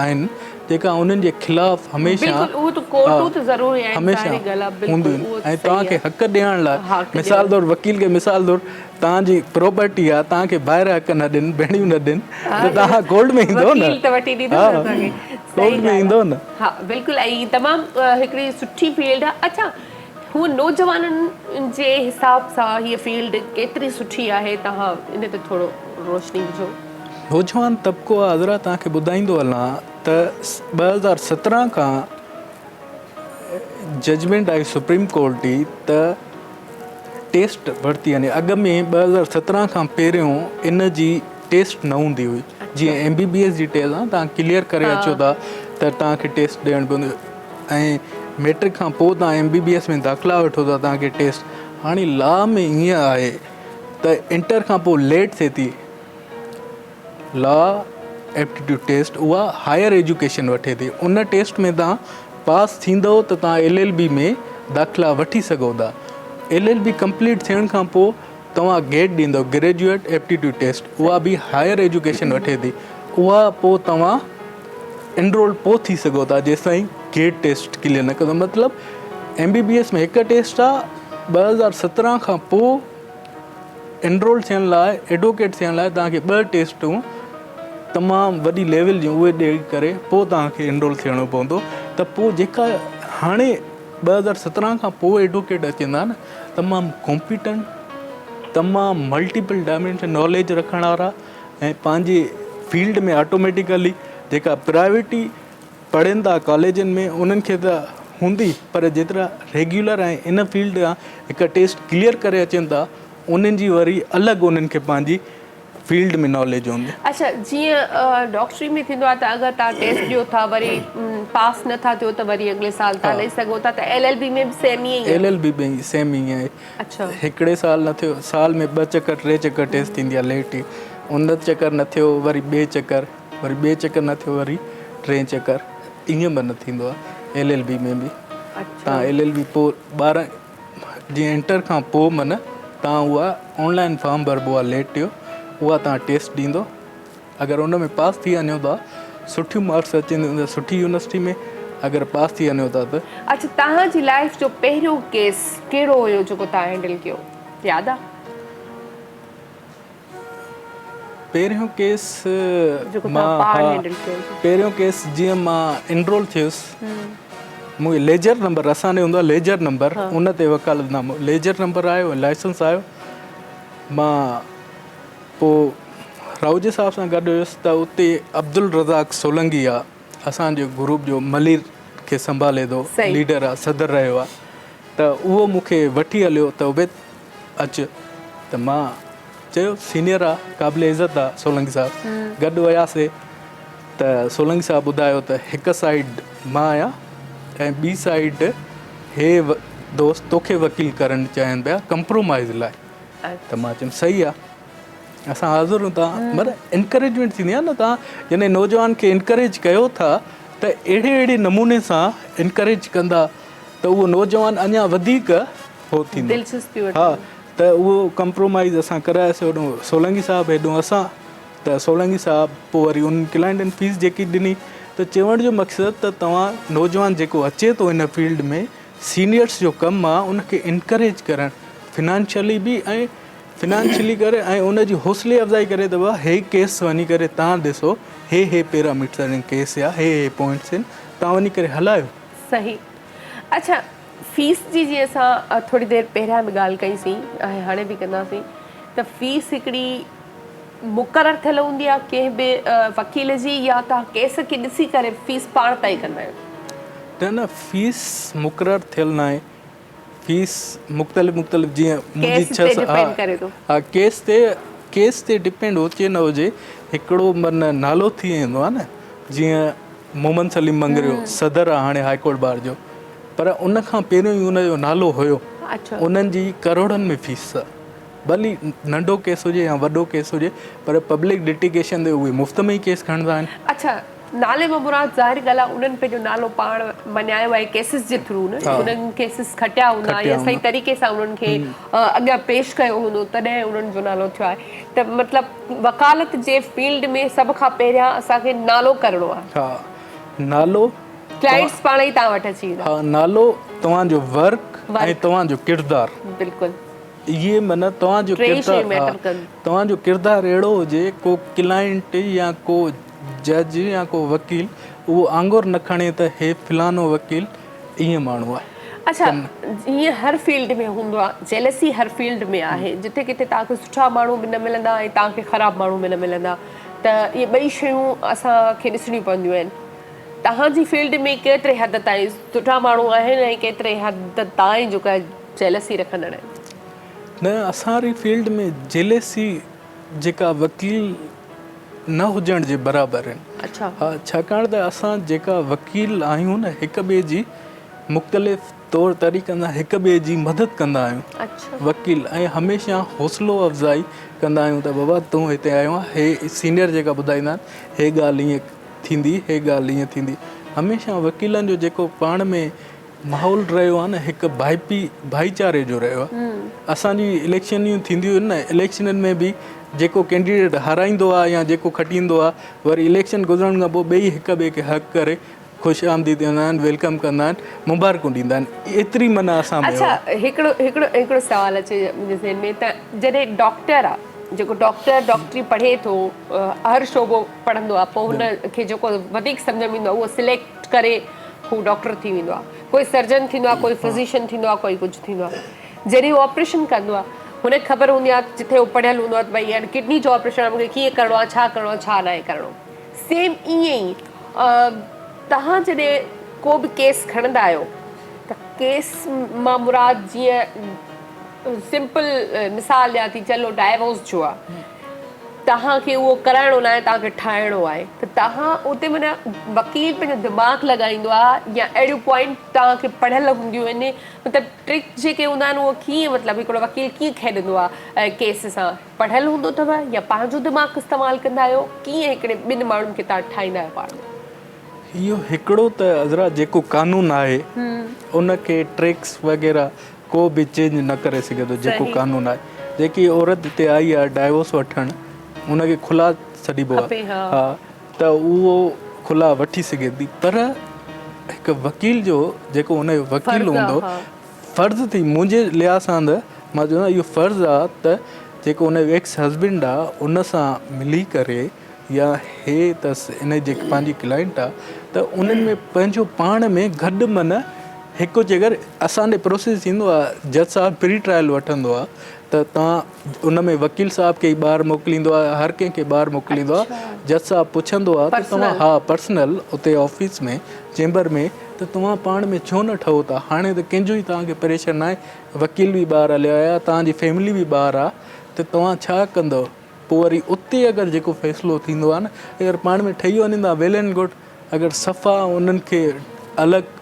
آهن جيڪا انهن جي خلاف هميشه
بلڪل اهو ته ڪورٽون ته ضروري آهن
هميشه
ظاهري ڳالهه آهي بلڪل
هونديون
اهو
آهن
ته
۽ توهان
صحيح
کي
آهي
حق ڏيڻ لاء
حق
مثال
ڏيڻ
طور وڪيل کي مثال طور توهان جي پراپرٽي آهي توهان کي ڀائر حق نه ڏين ڀيڻيون نه ڏين ته توهان ڪورٽ ۾ ايندو نه
وڪيل ته وٺي ڏيندو
ها
نه اسان کي
ڪورٽ
صحيح
۾
ڳالهه
ايندو
آهي
نه
ها بلڪل ۽ تمام هڪڙي سٺي فيلڊ آهي اڇا هو نوجوانن جي حساب سان هيء فيلڊ ڪيتري سٺي آهي توهان ان تي ٿورو روشني وجهو.
نوجوان طبقو آ حضرت توهان کي ٻڌائيندو هلان ته 2017 کان ججمينٽ آئي سپريم ڪورٽ جي ته ٽيسٽ ورتي يعني اڳ ۾ 2017 کان پهريون ان جي ٽيسٽ نه هوندي هئي جيئن ايم بي بي ايس جي ٽيسٽ آ توهان ڪليئر ڪري اچو ٿا ته توهان کي ٽيسٽ ڏيڻ پوندو ۽ ميٽرڪ کان پوء توهان ايم بي بي ايس ۾ داخلا وٺو ٿا توهان کي ٽيسٽ هاڻي لا ۾ ائين آهي ته انٽر کان پوء ليٽ ٿئي ٿي لا ايپٽيٽيوڊ ٽيسٽ اها هائر ايجوڪيشن وٺي ٿي ان ٽيسٽ ۾ توهان پاس ٿيندو ته توهان ايل ايل بي ۾ داخلا وٺي سگهو ٿا ايل ايل بي ڪمپليٽ ٿيڻ کان پوء توهان گيٽ ڏيندو گريجوئيٽ ايپٽيٽيوڊ ٽيسٽ اها به هائر ايجوڪيشن وٺي ٿي اها پوء توهان انرول پوء ٿي سگهو ٿا جيستائين گيٽ ٽيسٽ ڪليئر نه ڪندو مطلب ايم بي بي ايس ۾ هڪ ٽيسٽ آ 2017 کان پوء انرول ٿيڻ لاء ايڊووڪيٽ ٿيڻ لاء توهان کي ٻه ٽيسٽون تمام وڏي ليول جون اهي ڏئي ڪري پوء توهان کي انرول ٿيڻو پوندو ته پوء جيڪا هاڻي 2017 کان پوء ايڊووڪيٽ اچن ٿا نه تمام ڪمپيٽنٽ تمام ملٽيپل ڊائمينشن ناليج رکڻ وارا ۽ پنهنجي فيلڊ ۾ آٽوميٽيڪلي جيڪا پرائيويٽي پڙهن ٿا ڪاليجن ۾ انهن کي ته هوندي پر جيترا ريگيولر ۽ ان فيلڊ کان هڪ ٽيسٽ ڪليئر ڪري اچن ٿا انهن جي وري الڳ انهن کي پنهنجي فيلڊ ۾ ناليج هوندي.
اڇا جيئن ڊاڪٽري ۾ ٿيندو آهي ته اگر توهان ٽيسٽ ڏيو ٿا وري پاس نه ٿا ٿيو ته وري اڳلي سال توهان ڏئي سگهو ٿا ته ايل ايل بي ۾ به سيم ائين ئي آهي.
ايل ايل بي ۾ سيم ائين آهي.
اڇا.
هڪڙي سال نه ٿيو سال ۾ ٻه چڪر ٽي چڪر ٽيسٽ ٿيندي آهي ليٽ ئي ان چڪر نه ٿيو وري ٻئي چڪر وري ٻئي چڪر نه ٿيو وري ٽئين چڪر ائين به نه ٿيندو آهي ايل ايل بي ۾ به تان ايل ايل بي پوء 12 جيئن انٽر کان پوء من تان اها آن لائن فارم ڀربو آهي ليٽ جو اها تان ٽيسٽ ڏيندو اگر ان ۾ پاس ٿي وڃو ٿا سٺيون مارڪس اچن ته سٺي يونيورسٽي ۾ اگر پاس ٿي وڃو ٿا ته.
اڇا توهان جي لائيف جو پهريون ڪيس ڪهڙو هيو جيڪو توهان هينڊل ڪيو ياد آ؟
پهريون ڪيس مان ها پهريون ڪيس جيئن مان انرول ٿيس مون کي ليجر نمبر اسان ڏي هوندو آهي ليجر نمبر ان تي وڪالت نامو ليجر نمبر آيو لائسنس آيو مان پوء راهوجي صاحب سان گڏ هيس ته اتي عبدالرزاق سولنگي آ اسان جي گروپ جو ملير کي سنڀالي ٿو ليڊر آ صدر رهيو آ ته اهو مون کي وٺي هليو ته عبيد اچ ته مان چيو سينيئر آ قابل عزت آ سولنگي صاحب گڏ وياسي ته سولنگي صاحب ٻڌايو ته هڪ سائيڊ مان آهيان ۽ ٻي سائيڊ هي دوست توکي وڪيل ڪرڻ چاهين پيا ڪمپرومائز لاء ته مان چيم صحيح آ اسان حاضر آهيون تان مطلب انڪريجمينٽ ٿيندي آ نه تان جڏهن نوجوان کي انڪريج ڪيو ٿا ته اهڙي اهڙي نموني سان انڪريج ڪندا ته اهو نوجوان اڃا وڌيڪ هو ٿيندو
دلچسپي
ها ته اهو ڪمپرومائز اسان ڪراياسي هوڏو سولنگي صاحب هيڏو اسان ته سولنگي صاحب پوء وري انهن ڪلائنٽن فيس جيڪي ڏني ته چوڻ جو مقصد ته توهان نوجوان جيڪو اچي ٿو هن فيلڊ ۾ سينيئرس جو ڪم آ ان کي انڪريج ڪرڻ فنانشلي به ۽ فنانشلي ڪري ۽ ان جي حوصلي افزائي ڪري ته بابا هي ڪيس وڃي ڪري تان ڏسو هي هي پيراميٽرس آهن ڪيس جا هي هي پوائنٽس آهن تان وڃي ڪري هلايو.
صحيح اڇا فيس جي جيئن اسان ٿوري دير پهريان به ڳالهه ڪئي سين ۽ هاڻي به ڪنداسين ته فيس هڪڙي مقرر ٿيل هوندي آهي ڪنهن به وڪيل جي يا توهان ڪيس کي ڏسي ڪري فيس پاڻ طئي ڪندا آهيو؟
نه نه فيس مقرر ٿيل ناهي فيس مختلف مختلف جيئن منهنجي
ڪيس تي ڊپينڊ ڪري ٿو.
ها ڪيس تي ڪيس تي ڊپينڊ هجي نه هجي هڪڙو من نالو ٿي ويندو آهي نه جيئن محمد سليم مڱريو صدر آهي هاڻي هاء ڪورٽ بار جو پر ان کان پهريون ئي ان جو نالو هيو انهن جي ڪروڙن ۾ فيس آهي ڀلي ننڍو ڪيس هجي يا وڏو ڪيس هجي پر پبلڪ لٽيگيشن تي اهي مفت ۾ ئي ڪيس کڻندا آهن.
اڇا نالي مان مراد ظاهر ڳالهه آهي انهن پنهنجو نالو پاڻ مڃايو آهي ڪيسز جي ٿرو نه انهن ڪيسز کٽيا هوندا يا صحيح طريقي سان انهن کي اڳيان پيش ڪيو هوندو تڏهن انهن جو نالو ٿيو آهي ته مطلب وڪالت جي فيلڊ ۾ سڀ کان پهريان اسان کي نالو ڪرڻو آهي.
ها نالو
ڪلائنٽس پاڻ ئي توهان وٽ اچي ويندا.
ها نالو توهان جو ورڪ ۽ توهان جو ڪردار.
بلڪل.
اهي معنيٰ توهان جو ڪردار ها توهان جو ڪردار اهڙو هجي ڪو ڪلائنٽ يا ڪو جج يا ڪو وڪيل اهو آڱر نه کڻي ته هي فلانو وڪيل ائين ماڻهو آهي.
اڇا جيئن هر فيلڊ ۾ هوندو آهي جيلسي هر فيلڊ ۾ آهي جتي ڪٿي توهان کي سٺا ماڻهو به نه ملندا ۽ توهان کي خراب ماڻهو به نه ملندا ته اهي ٻئي شيون اسان کي ڏسڻيون پونديون آهن توهان جي فيلڊ ۾ ڪيتري حد تائين سٺا ماڻهو آهن ۽ ڪيتري حد تائين جيڪو آهي جيلسي رکندڙ آهن.
نه اسان واري فيلڊ ۾ جيلسي جيڪا وڪيل نه هجڻ جي برابر آهن.
اڇا.
ها ڇاڪاڻ ته اسان جيڪا وڪيل آهيون نه هڪ ٻئي جي مختلف طور طريقن سان هڪ ٻئي جي مدد ڪندا آهيون.
اڇا.
وڪيل ۽ هميشه حوصلو افزائي ڪندا آهيون ته بابا تون هتي آيو آهين هي سينيئر جيڪا ٻڌائيندا آهن هي ڳالهه ائين ٿيندي هي ڳالهه ائين ٿيندي هميشه وڪيلن جو جيڪو پاڻ ۾ ماحول رهيو آهي نه هڪ ڀائپي ڀائيچاري جو رهيو آهي اسان جي اليڪشنيون ٿينديون آهن نه اليڪشنن ۾ به جيڪو ڪينڊيڊيٽ هارائيندو آهي يا جيڪو کٽيندو آهي وري اليڪشن گذرڻ کان پوء ٻئي هڪ ٻئي کي هگ ڪري خوش آمديد چوندا آهن welcome ڪندا آهن مبارڪون ڏيندا آهن ايتري معنيٰ اسان ۾
اڇا هڪڙو هڪڙو هڪڙو سوال اچي منهنجي ذهن ۾ ته جڏهن ڊاڪٽر آ جيڪو ڊاڪٽر ڊاڪٽري پڙهي ٿو هر شعبو پڙهندو آ پوء هن کي جيڪو وڌيڪ سمجهه ۾ ايندو آ اهو سليڪٽ ڪري هو ڊاڪٽر ٿي ويندو آهي، ڪوئي سرجن ٿيندو آهي، ڪوئي فزيشن ٿيندو آهي، ڪوئي ڪجهه ٿيندو آهي. جڏهن هو آپريشن ڪندو آهي، هن کي خبر هوندي آهي جتي هو پڙهيل هوندو آهي ته ڀئي هاڻي ڪڊني جو آپريشن آهي مون کي ڪيئن ڪرڻو آهي، ڇا ڪرڻو آهي، ڇا ناهي ڪرڻو. سيم ائين ئي توهان جڏهن ڪو به ڪيس کڻندا آهيو ته ڪيس مان مراد جيئن سمپل مثال ڏيان ٿي چلو ڊائيورس جو آهي. توهان کي اهو ڪرائڻو ناهي توهان کي ٺاهڻو آهي ته توهان اتي معنيٰ وڪيل پنهنجو دماغ لڳائيندو آهي يا اهڙيون پوائنٽ توهان کي پڙهيل هونديون آهن مطلب ٽرڪ جيڪي هوندا آهن اهو ڪيئن مطلب هڪڙو وڪيل ڪيئن کيڏندو آهي ڪيس سان پڙهيل هوندو اٿو يا پنهنجو دماغ استعمال ڪندا آهيو ڪيئن هڪڙي ٻن ماڻهن کي توهان ٺاهيندا آهيو پاڻ ۾.
اهو هڪڙو ته عذرا جيڪو قانون آهي ان کي ٽرڪس وغيره ڪو به چينج نه ڪري سگهي ٿو جيڪو قانون آهي جيڪي عورت هتي آئي آهي ڊائيورس وٺڻ ان کي خلا سڏبو آهي ها ته اهو خلا وٺي سگهي ٿي پر هڪ وڪيل جو جيڪو ان جو وڪيل هوندو فرض ٿي منهنجي لحاظ سان ته مان چوندو اهو فرض آهي ته جيڪو ان جو ايڪس هسبينڊ آهي ان سان ملي ڪري يا هي اٿس ان جي پنهنجي ڪلائنٽ آ ته انهن ۾ پنهنجو پاڻ ۾ گڏ من هڪ جيڪر اسان ڏي پروسيس ٿيندو آ جج صاحب پري ٽرائل وٺندو آ ته توهان ان ۾ وڪيل صاحب کي ئي ٻاهر موڪليندو آ هر ڪنهن کي ٻاهر موڪليندو آ جج صاحب پڇندو آ ته توهان ها پرسنل اتي آفيس ۾ چيمبر ۾ ته توهان پاڻ ۾ ڇو نه ٺهو ٿا هاڻي ته ڪنهن جو ئي توهان کي پريشر ناهي وڪيل به ٻاهر هليا ويا توهان جي فيملي به ٻاهر آ ته توهان ڇا ڪندو پوء وري اتي اگر جيڪو فيصلو ٿيندو آهي نه اگر پاڻ ۾ ٺهي وڃن ٿا ويل اينڊ گڊ اگر صفا انهن کي الڳ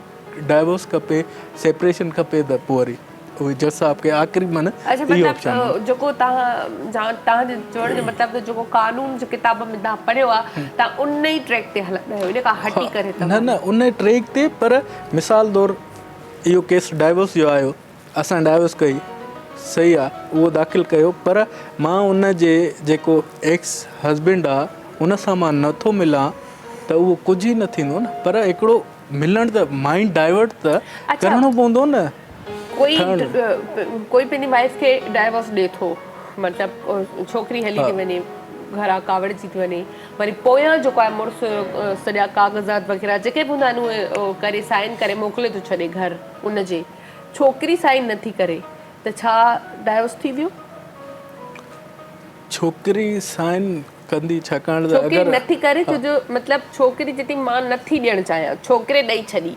ڊائيورس کپي سيپريشن کپي ته پوء وري اهي جج صاحب کي آخري معنی
اڇا
اهو آپشن
مطلب جيڪو توهان توهان جي چوڻ جو مطلب ته جيڪو قانون جي ڪتاب ۾ توهان پڙهيو آهي توهان ان ئي ٽريڪ تي هلندا آهيو ان کان هٽي ڪري
نه نه ان ٽريڪ تي پر مثال طور اهو ڪيس ڊائيورس جو آيو اسان ڊائيورس ڪئي صحيح آ اهو داخل ڪيو پر مان ان جي جيڪو ايڪس هسبينڊ آ ان سان مان نه ٿو ملان ته اهو ڪجهه ئي نه ٿيندو نه پر هڪڙو ملڻ ته مائنڊ ڊائيورٽ ته ڪرڻو پوندو نه
ڪوئي ڪوئي پنهنجي وائيف کي ڊائيورس ڏي ٿو مطلب ڇوڪري هلي ٿي وڃي گهران ڪاوڙجي ٿي وڃي وري پويان جيڪو آهي مڙس سڄا ڪاغذات وغيره جيڪي به هوندا آهن اهي ڪري سائن ڪري موڪلي ٿو ڇڏي گهر ان جي ڇوڪري سائن نٿي ڪري ته ڇا ڊائيورس ٿي ويو؟
ڇوڪري سائن ڪندي ڇاڪاڻ ته
ڇوڪري نٿي ڪري ڇو جو مطلب ڇوڪري چئي ٿي مان نٿي ڏيڻ چاهيان ڇوڪري ڏئي ڇڏي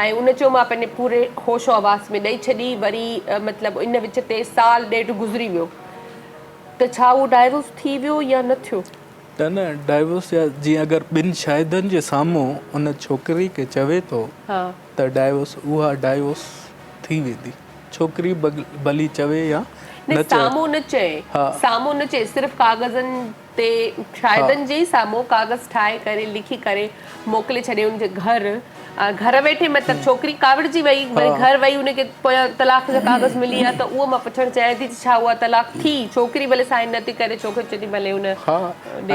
۽ ان چيو مان پنهنجي پوري هوش و حواس ۾ ڏئي ڇڏي وري مطلب ان وچ تي سال ڏيڍ گذري ويو. ته ڇا اهو ڊائيورس ٿي ويو يا نه ٿيو؟
ته نه ڊائيورس يا جيئن اگر ٻن شاهدن جي سامهون ان ڇوڪري کي چوي ٿو ته ڊائيورس اها ڊائيورس ٿي ويندي ڇوڪري ڀلي چوي يا
نه چوي. سامهون نه چئي سامهون نه چئي صرف ڪاغذن تي شاهدن جي ئي سامهون ڪاغذ ٺاهي ڪري لکي ڪري موڪلي ڇڏي ان جي گهر گهر ويٺي مطلب ڇوڪري ڪاوڙجي وئي وري گهر وئي ان کي پويان طلاق جا ڪاغذ ملي ويا ته اهو مان پڇڻ چاهيان ٿي ته ڇا اها طلاق ٿي ڇوڪري ڀلي سائن نه ٿي ڪري ڇوڪري چئي ٿي ڀلي ان
ها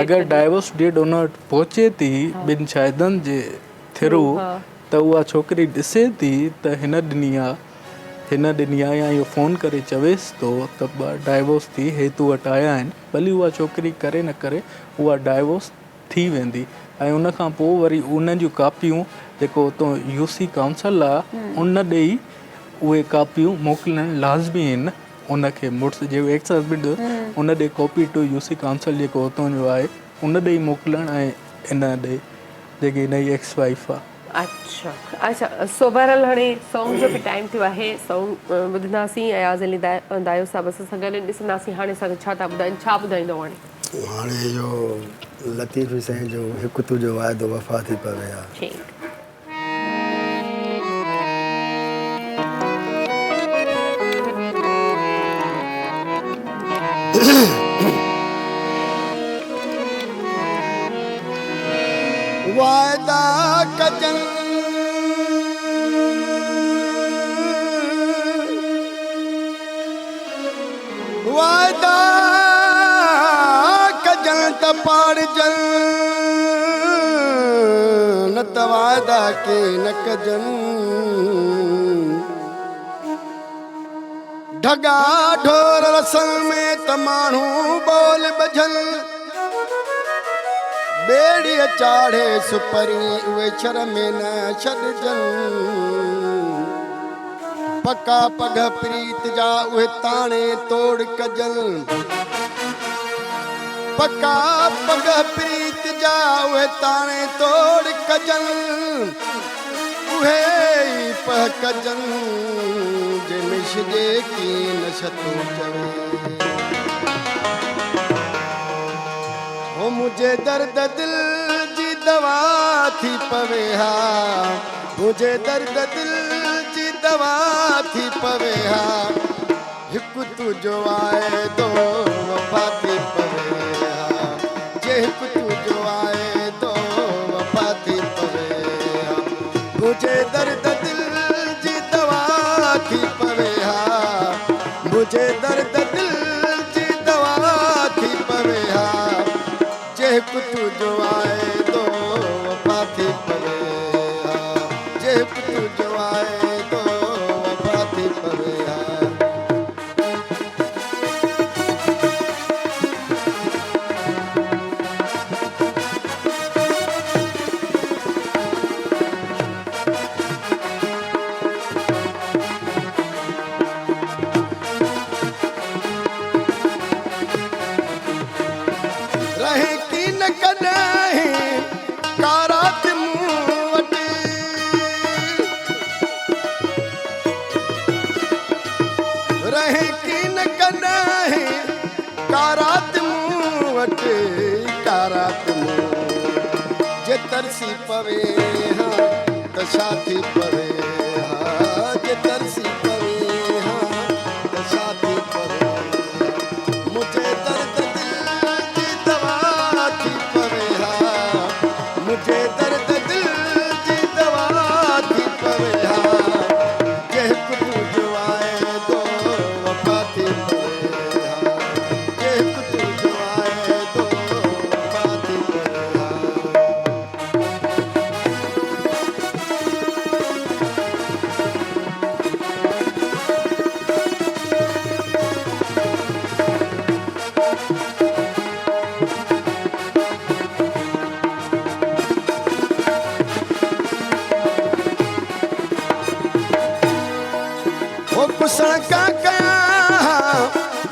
اگر ڊائيورس ڊيڊ ان وٽ پهچي ٿي ٻن شاهدن جي ٿرو ته اها ڇوڪري ڏسي ٿي ته هن ڏني آ هن ڏني آ يا اهو فون ڪري چويس ٿو ته ٻه ڊائيورس ٿي هي تو وٽ آيا آهن ڀلي اها ڇوڪري ڪري نه ڪري اها ڊائيورس ٿي ويندي ۽ ان کان پوء وري انهن جون ڪاپيون جيڪو اتو يو سي ڪائونسل آ ان ڏي اهي ڪاپيون موڪلڻ لازمي آهن ان کي مڙس جيڪو ايڪس هسبينڊ ان ڏي copy to U C council جيڪو اتو جو آهي ان ڏي موڪلڻ ۽ ان ڏي جيڪي هن جي ايڪس وائيف آ.
اڇا اڇا سو بهرحال هاڻي سونگ جو به ٽائيم ٿيو آهي سونگ ٻڌنداسين اياز علي دايو صاحب اسان سان گڏ ڏسنداسين هاڻي اسان کي ڇا ٿا ٻڌائين ڇا ٻڌائيندو هاڻي.
هاڻي اهو لطيف سائين جو هڪ تنهنجو واعدو وفا ٿي پوي ها.
ٺيڪ.
واعدا ڪجن واعدا ڪجن ته پاڙجن نه ته واعدا ڪين ڪجن ڍڳا ڍور رسن ۾ ته ماڻهو ٻول ٻجهن. ٻيڙيء چاڙهي سپرين اهي شھر ۾ نه ڇڏجن. پڪا پڳهه پريت جا اهي تاڻي توڙ ڪجن. پڪا پڳهه پريت جا اهي تاڻي توڙ ڪجن. اهي ئي پهه ڪجن جي ۾ شڄي ڪين شتو چوي. هو منهنجي درد دل جي دوا ٿي پوي ها منهنجي درد دل جي دوا ٿي پوي ها هڪ تنهنجو واعدو وفا ٿي پوي ها جي هڪ تنهنجو واعدو وفا ٿي پوي ها منهنجي درد دل جي دوا ٿي پوي ها منهنجي درد دل جي دوا ٿي پوي ها جي هڪ تنهنجو واعدو وفا ٿي پوي ها جي هڪ تنهنجو واعدو وفا ٿي پوي ها. رهي ڪين ڪڏهن ڪا رات مون وٽ. رهي ڪين ڪڏهن ڪا رات مون وٽ، ڪا رات مون وٽ. جي ترسي پوي ها ته ڇا ٿي پوي ها، جي ترسي پوي ها ته ڇا ٿي پوي ها. منهنجي درد دل جي دوا ٿي پوي ها، منهنجي درد دل جي دوا ٿي پوي ها. جي هڪ تنهنجو واعدو وفا ٿي پوي ها، جي هڪ تنهنجو واعدو وفا ٿي پوي ها. هو پسڻ ڪا ڪيان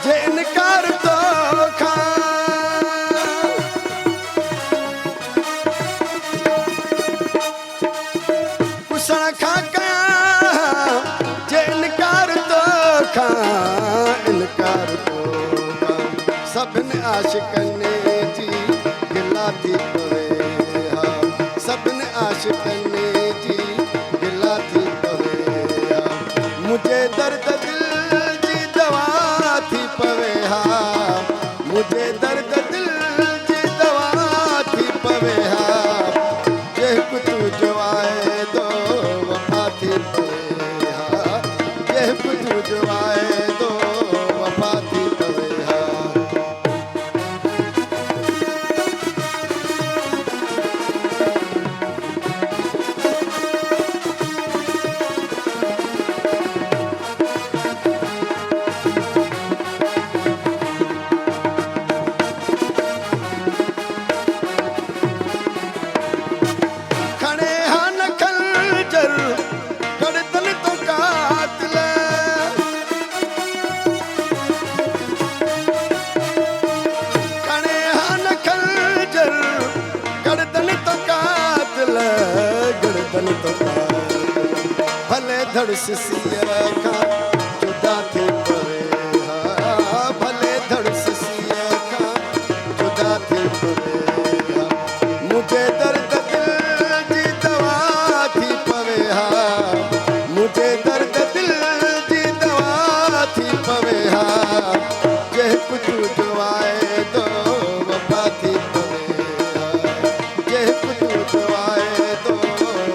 جي انڪار توکان. پسڻ کان ڪيان جي انڪار توکان، انڪار توکان. عاشقن جي گلا ٿي پوي ها منهنجي درد دل جي دوا ٿي پوي ها منهنجي درد دل جي دوا ٿي پوي ها جنهن به تنهنجو واعدو وفا ٿي پوي ها جنهن به تنهنجو واعدو وفا ٿي پوي ها. کڻي ها نه خنجر گڙدن تون قاتل. کڻي ها نه خنجر گڙدن تون قاتل گڙدن تون قاتل. ڀلي ڌڙ سسيء کان جدا ٿي پوي ها ڀلي ڌڙ سسيء کان جدا ٿي پوي ها منهنجي درد دل جي دوا ٿي پوي ها منهنجي درد دل جي دوا ٿي پوي ها جنهن ڪجهه جو واعدو وفا ٿي پوي ها جنهن ڪجهه جو واعدو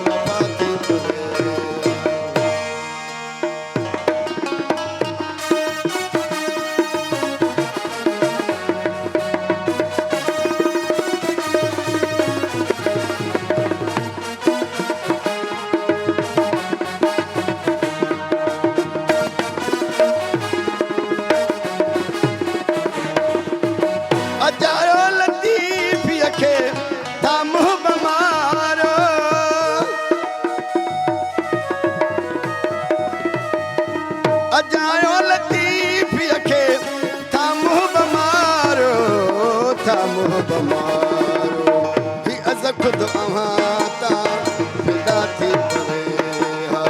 وفا ٿي پوي ها. اجايو لطيفيء کي ٿا منهن به ماريو. اجايو لطيفيء کي ٿا منهن به ماريو، ٿا منهن به ماريو. هي از خود اوهان تان فدا ٿي پوي ها،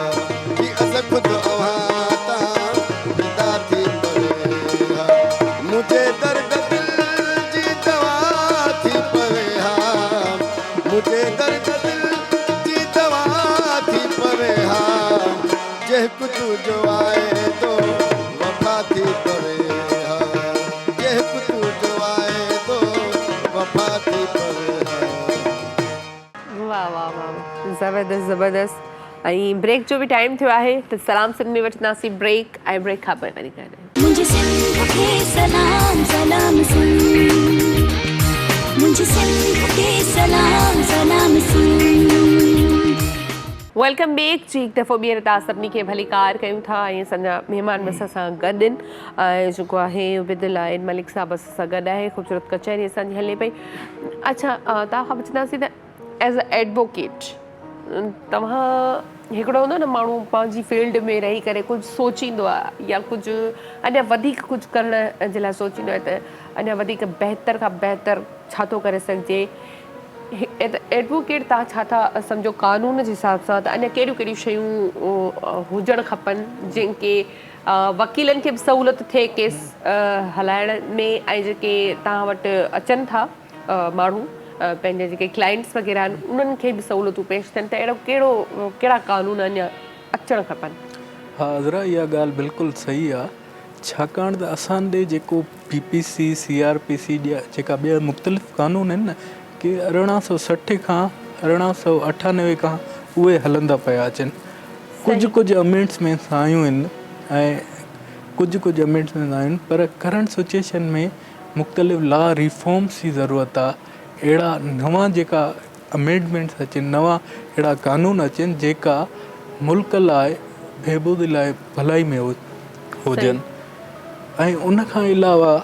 هي از خود اوهان تان فدا ٿي پوي ها. منهنجي درد دل جي دوا ٿي پوي ها، منهنجي درد دل جي دوا ٿي پوي ها. جنهن ڪجهه جو واعدو وفا ٿي پوي ها، جنهن ڪجهه جو واعدو وفا ٿي پوي ها.
واه واه واه زبردست زبردست ۽ بريڪ جو به ٽائيم ٿيو آهي ته سلام سنڌ ۾ وٺنداسين بريڪ ۽ بريڪ کان پوء وري ڳالهايون.
منهنجي سنڌ کي سلام سلام سنڌ منهنجي سنڌ کي سلام سلام سنڌ.
Welcome back جي هڪ دفعو ٻيهر توهان سڀني کي ڀليڪار ڪيون ٿا ۽ اسان جا مهمان به اسان سان گڏ آهن ۽ جيڪو آهي عبيدالله آهن ملڪ صاحب اسان سان گڏ آهي خوبصورت ڪچهري اسان جي هلي پئي اڇا توهان کان پڇنداسين ته ايز ا ايڊووڪيٽ توهان هڪڙو هوندو آهي نه ماڻهو پنهنجي فيلڊ ۾ رهي ڪري ڪجهه سوچيندو آهي يا ڪجهه اڃا وڌيڪ ڪجهه ڪرڻ جي لاء سوچيندو آهي ته اڃا وڌيڪ بهتر کان بهتر ڇا ٿو ڪري سگهجي ايڊووڪيٽ توهان ڇا ٿا سمجهو قانون جي حساب سان ته اڃا ڪهڙيون ڪهڙيون شيون هجڻ کپن جن کي وڪيلن کي به سهولت ٿئي ڪيس هلائڻ ۾ ۽ جيڪي توهان وٽ اچن ٿا ماڻهو پنهنجا جيڪي ڪلائنٽس وغيره آهن انهن کي به سهولتون پيش ٿين ته اهڙو ڪهڙو ڪهڙا قانون اڃا اچڻ کپن.
ها عذرا اها ڳالهه بلڪل صحيح آ ڇاڪاڻ ته اسان ڏي جيڪو P P C, C R P C جا جيڪا ٻيا مختلف قانون آهن نه ڪي 1860 کان 1898 کان اهي هلندا پيا اچن ڪجهه ڪجهه امينڊمينٽس آيون آهن ۽ ڪجهه ڪجهه امينڊمينٽس آيون آهن پر ڪرنٽ سچويشن ۾ مختلف لا ريفارمس جي ضرورت آ اهڙا نوان جيڪا امينڊمينٽس اچن نوان اهڙا قانون اچن جيڪا ملڪ لاء بهبودي لاء ڀلائي ۾ هجن ۽ ان کان علاوه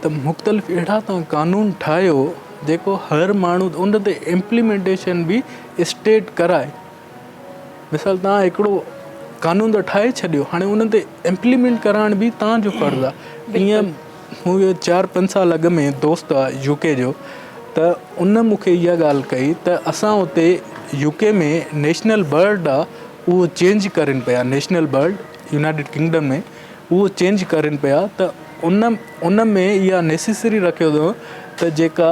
ته مختلف اهڙا تان قانون ٺاهيو جيڪو هر ماڻهو ان تي امپليمينٽيشن به اسٽيٽ ڪرائي مثال تان هڪڙو قانون ته ٺاهي ڇڏيو هاڻي ان تي امپليمينٽ ڪرائڻ به تان جو فرض آهي ائين مون کي چار پنج سال اڳ ۾ دوست آ يو ڪي جو ته ان مون کي اها ڳالهه ڪئي ته اسان اتي يو ڪي ۾ نيشنل برڊ آ اهو چينج ڪرين پيا نيشنل برڊ يونائيٽيڊ ڪنگڊم ۾ اهو چينج ڪرين پيا ته ان ان ۾ اها نيسيسري رکيو اٿئون ته جيڪا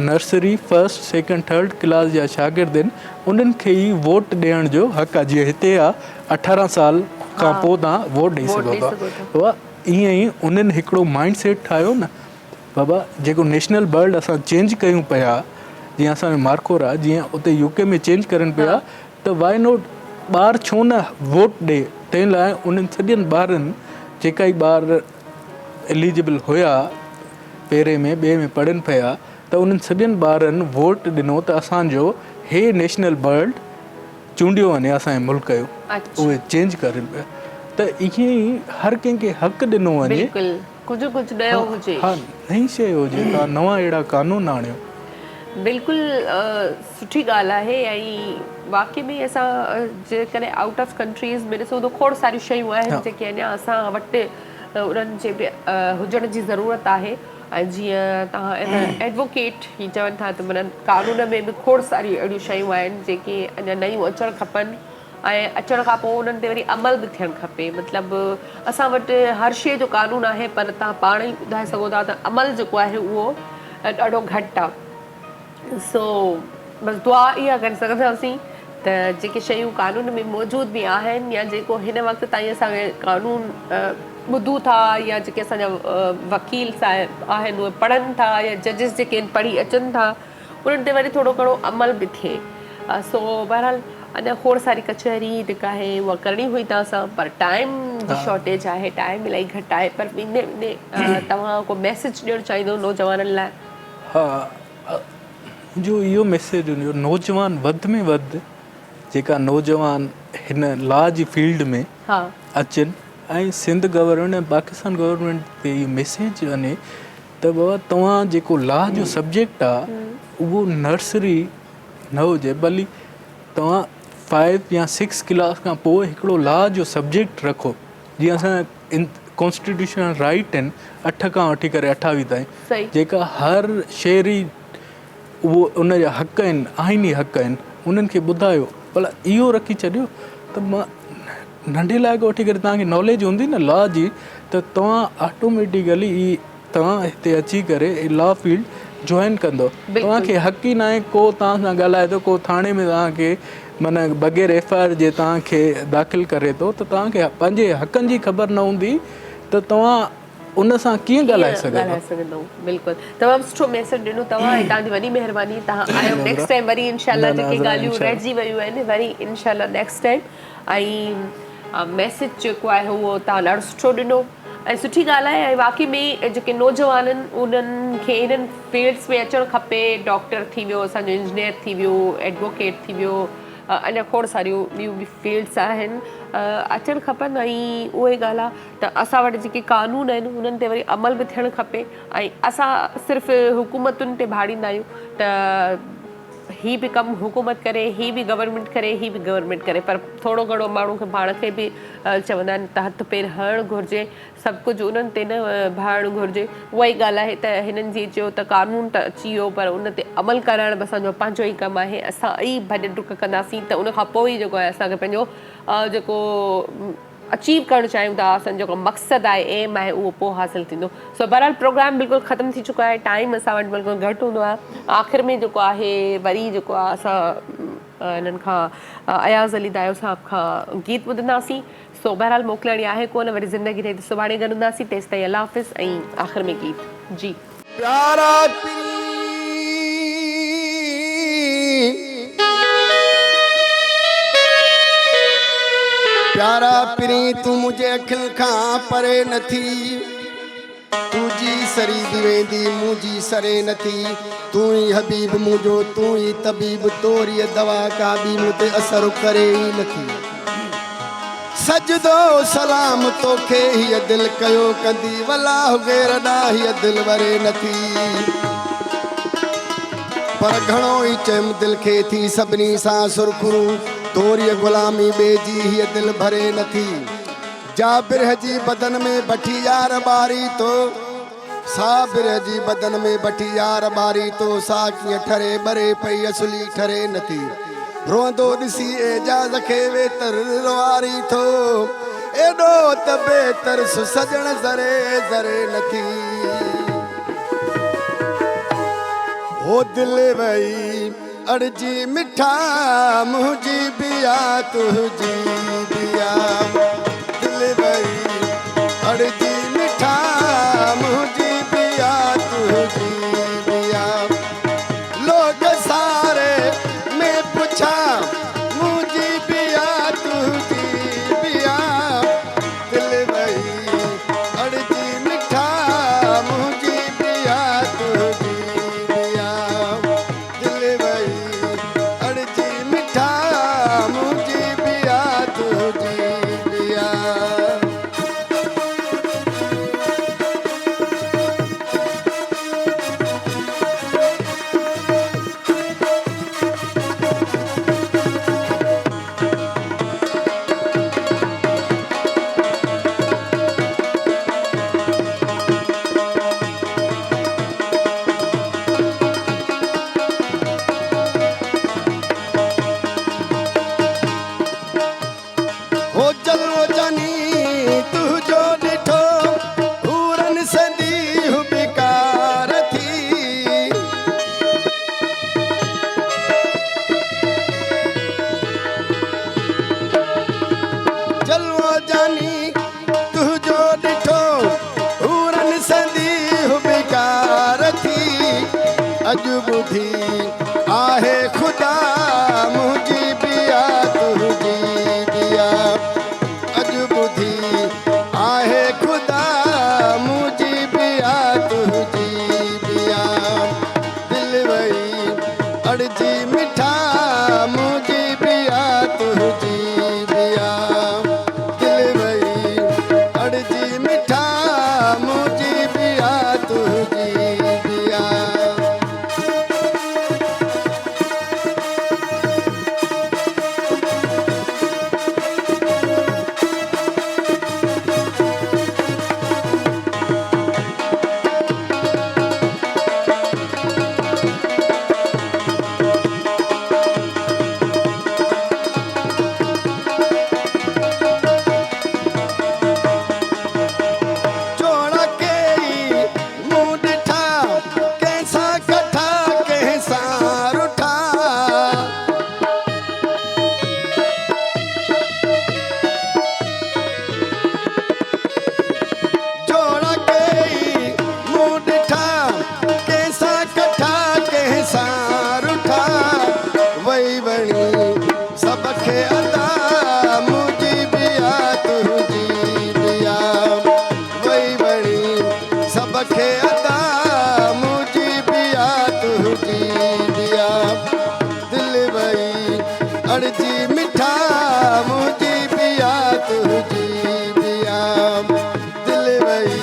Nursery, first, second, third class جا شاگرد آهن انهن کي ئي ووٽ ڏيڻ جو حق آهي جيئن هتي آهي 18 سال کان پوء توهان ووٽ ڏئي سگهو ٿا بابا ائين ئي انهن هڪڙو مائنڊ سيٽ ٺاهيو نه بابا جيڪو نيشنل برڊ اسان چينج ڪيون پيا جيئن اسان جو مارڪور آهي جيئن اتي يو ڪي ۾ چينج ڪرن پيا ته وائي نوٽ ٻار ڇو نه ووٽ ڏي تنهن لاء انهن سڄن ٻارن جيڪا ئي ٻار اليجبل هيا پهرين ۾ ٻئي ۾ پڙهن پيا ته انهن سڄن ٻارن ووٽ ڏنو ته اسان جو هي نيشنل برڊ چونڊيو وڃي اسان جي ملڪ جو اهي چينج ڪرين پيا ته ائين ئي هر ڪنهن کي حق ڏنو وڃي
بلڪل ڪجهه ڪجهه نيو هجي
ها نئين شيء هجي توهان نوان اهڙا قانون آڻيو.
بلڪل سٺي ڳالهه آهي ۽ واقعي ۾ اسان جيڪڏهن آئوٽ آف ڪنٽريز ۾ ڏسون ته کوڙ ساريون شيون آهن جيڪي اڃا اسان وٽ انهن جي به هجڻ جي ضرورت آهي ۽ جيئن توهان ايڊووڪيٽ هي چون ٿا ته معنيٰ قانون ۾ به کوڙ ساريون اهڙيون شيون آهن جيڪي اڃا نيون اچڻ کپن ۽ اچڻ کان پوء انهن تي وري عمل به ٿيڻ کپي مطلب اسان وٽ هر شيء جو قانون آهي پر توهان پاڻ ئي ٻڌائي سگهو ٿا ته عمل جيڪو آهي اهو ڏاڍو گهٽ آهي. سو بس دعا اها ڪري سگهنداسين ته جيڪي شيون قانون ۾ موجود به آهن يا جيڪو هن وقت تائين اسان کي قانون ٻڌون ٿا يا جيڪي اسان جا وڪيل صاحب آهن اهي پڙهن ٿا يا ججز جيڪي آهن پڙهي اچن ٿا انهن تي وري ٿورو گهڻو عمل به ٿئي سو بهرحال اڃا کوڙ ساري ڪچهري جيڪا آهي اها ڪرڻي هئي توهان سان پر ٽائيم جي شارٽيج آهي ٽائيم الاهي گهٽ آهي پر ويندي ويندي توهان ڪو ميسيج ڏيڻ چاهيندو نوجوانن لاء.
ها منهنجو اهو ميسيج هوندو نوجوان وڌ ۾ وڌ جيڪا نوجوان هن لا جي فيلڊ ۾ اچن ۽ سنڌ گورنمينٽ ۽ پاڪستان گورنمينٽ تي اهو ميسيج وڃي ته بابا توهان جيڪو لا جو سبجيڪٽ آ اهو نرسري نه هجي ڀلي توهان فائيو يا سڪس ڪلاس کان پوء هڪڙو لا جو سبجيڪٽ رکو جيئن اسان ڪانسٽيٽيوشنل رائيٽ آهن اٺ کان وٺي ڪري اٺاويهه تائين جيڪا هر شهري اهو ان جا حق آهن آئيني حق آهن انهن کي ٻڌايو ڀلا اهو رکي ڇڏيو ته مان ننڍي لاء کان وٺي ڪري توهان کي ناليج هوندي نه لا جي ته توهان آٽوميٽيڪلي هي توهان هتي اچي ڪري لا فيلڊ جوائن ڪندو توهان کي حق ئي ناهي ڪو توهان سان ڳالهائي ٿو ڪو ٿاڻي ۾ توهان کي معنيٰ بغير ايف I R جي توهان کي داخل ڪري ٿو ته توهان کي پنهنجي حقن جي خبر نه هوندي ته توهان ان سان ڪيئن ڳالهائي
سگهندؤ. بلڪل تمام سٺو ميسيج ڏنو توهان ۽ توهان جي وڏي مهرباني توهان آيو نيڪسٽ ٽائيم وري انشاء الله جيڪي ڳالهيون رهجي ويون آهن وري انشاء الله نيڪسٽ ٽائيم ۽ ميسيج جيڪو آهي اهو توهان ڏاڍو سٺو ڏنو ۽ سٺي ڳالهه آهي ۽ واقعي ۾ جيڪي نوجوان آهن انهن کي انهن فيلڊس ۾ اچڻ کپي ڊاڪٽر ٿي ويو اسان جو انجنيئر ٿي ويو ايڊووڪيٽ ٿي ويو اڃا کوڙ ساريون ٻيون به فيلڊس آهن اچڻ کپن ۽ اهو ئي ڳالهه آهي ته اسان وٽ جيڪي قانون آهن انهن تي وري عمل به ٿيڻ کپي ۽ اسان صرف حڪومتن تي ڀاڙيندا آهيون ته هي به ڪم حڪومت ڪري هي به گورنمينٽ ڪري هي به گورنمينٽ ڪري پر ٿورو گهڻو ماڻهو کي پاڻ کي به چوندا آهن ته هٿ پير هڻڻ گهرجي سڀ ڪجهه انهن تي نه ڀاڙڻ گهرجي اها ئي ڳالهه آهي ته هنن جي چيو ته قانون ته اچي ويو پر ان تي عمل ڪرائڻ به اسان جو پنهنجو ئي ڪم آهي اسان ئي ڀڄ ڊڪ ڪنداسين ته ان کان پوء ئي جيڪو آهي اسان کي پنهنجو جيڪو اچيو ڪرڻ چاهيون ٿا اسان جو جيڪو مقصد آهي ايم آهي اهو پوء حاصل ٿيندو سو بهرحال پروگرام بلڪل ختم ٿي چڪو آهي ٽائيم اسان وٽ بلڪل گهٽ هوندو آهي آخر ۾ جيڪو آهي وري جيڪو آهي اسان انهن کان اياز علي دايو صاحب کان گيت ٻڌنداسين سو بهرحال موڪلاڻي آهي ڪونه وري زندگي رهي ته سڀاڻي گڏ هونداسين تيستائين الله حافظ ۽ آخر ۾ گيت جي.
پيارا پرين! پيارا پرين تون منهنجي اکين کان پري نه ٿي. تون جي سري به ويندي مون جي سري نه ٿي. تون ئي حبيب منهنجو تون ئي طبيب توريء دوا ڪا ٻي مون تي اثر ڪري ئي نه ٿي. سجدو سلام توکي هيء دل ڪيو ڪندي والله غير ڏانهن هيء دل وري نه ٿي. پر گهڻو ئي چيم دل کي ٿي سڀني سان سرخرو توريء غلامي ٻئي جي هيء دل ڀري نه ٿي. جا برهه جي بدن ۾ بٺي يار ٻاري ٿو سا برهه جي بدن ۾ بٺي يار ٻاري ٿو سا ڪيئن ٺري ٻري پئي اصلي ٺري نه ٿي روئندو ڏسي اعجاز کي ويتر روئاري ٿو ايڏو ته بي ترس سڄڻ ذري ذري نه ٿي. هو دل وئي اڙجي مٺا منهنجي به آ تنهنجي به آ دل وئي اڙجي مٺا منهنجي به آ تنهنجي به آ لوگ ساري ۾ پڇا منهنجي به آ تنهنجي به آ دل وئي اڙجي مٺا منهنجي به آ تنهنجي به آ دل وئي اڙجي مٺا منهنجي به آ تنهنجي به آ. هو جلوو جاني تنهنجو ڏٺو، حورن سندي هٻڪار ٿي. جلوو جاني تنهنجو ڏٺو، حورن سندي هٻڪار ٿي. اڄ ٻڌي آهي خدا منهنجي به آ تنهنجي به آ اڄ ٻڌي آهي خدا منهنجي به آ تنهنجي به آ دل وئي اڙجي مٺا منهنجي به آ تنهنجي به آ دل وئي اڙجي مٺا منهنجي به آ تنهنجي به آ. جوڙا ڪيئي مون ڏٺا، ڪنهن سان ڪٺا ڪنهن سان رٺا. جوڙا ڪيئي مون ڏٺا، ڪنهن سان ڪٺا ڪنهن سان رٺا. وئي وڻي سڀ کي ادا، منهنجي به آ تنهنجي به آ. وئي وڻي سڀ کي ادا، منهنجي به آ تنهنجي به آ. دل وئي اڙجي مٺا، منهنجي به آ تنهنجي به آ. دل وئي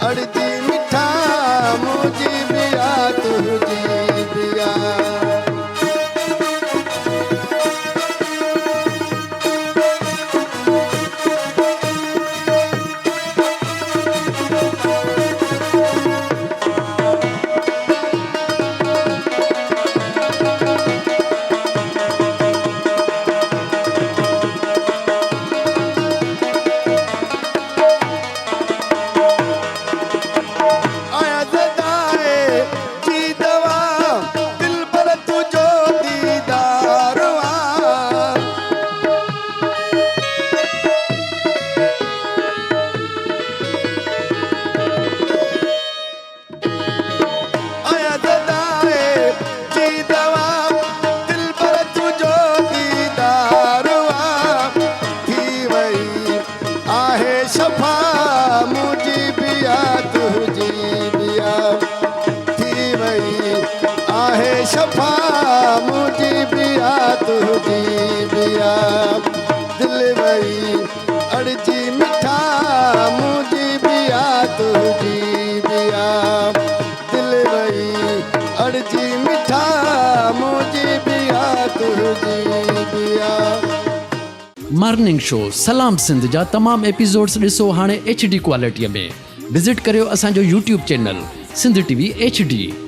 اڙجي مٺا، منهنجي به آ تنهنجي به آ. آيا زدائي جي دوا، دلبر تنهنجو ديدار آ. آيا زدائي جي دوا، دلبر تنهنجو ديدار آ. ٿي وئي آهي شفا منهنجي به آ تنهنجي به آ. ٿي وئي آهي شفا منهنجي به آ تنهنجي به آ. دل وئي اڙجي مٺا، منهنجي به آ تنهنجي به آ. دل وئي اڙجي مٺا، منهنجي به آ تنهنجي به آ.
مارننگ شو سلام سنڌ جا تمام ايپيسوڊس ڏسو هاڻي ايڇ ڊي ڪوالٽي ۾ وزٽ ڪريو اسان جو YouTube channel Sindh T V H D.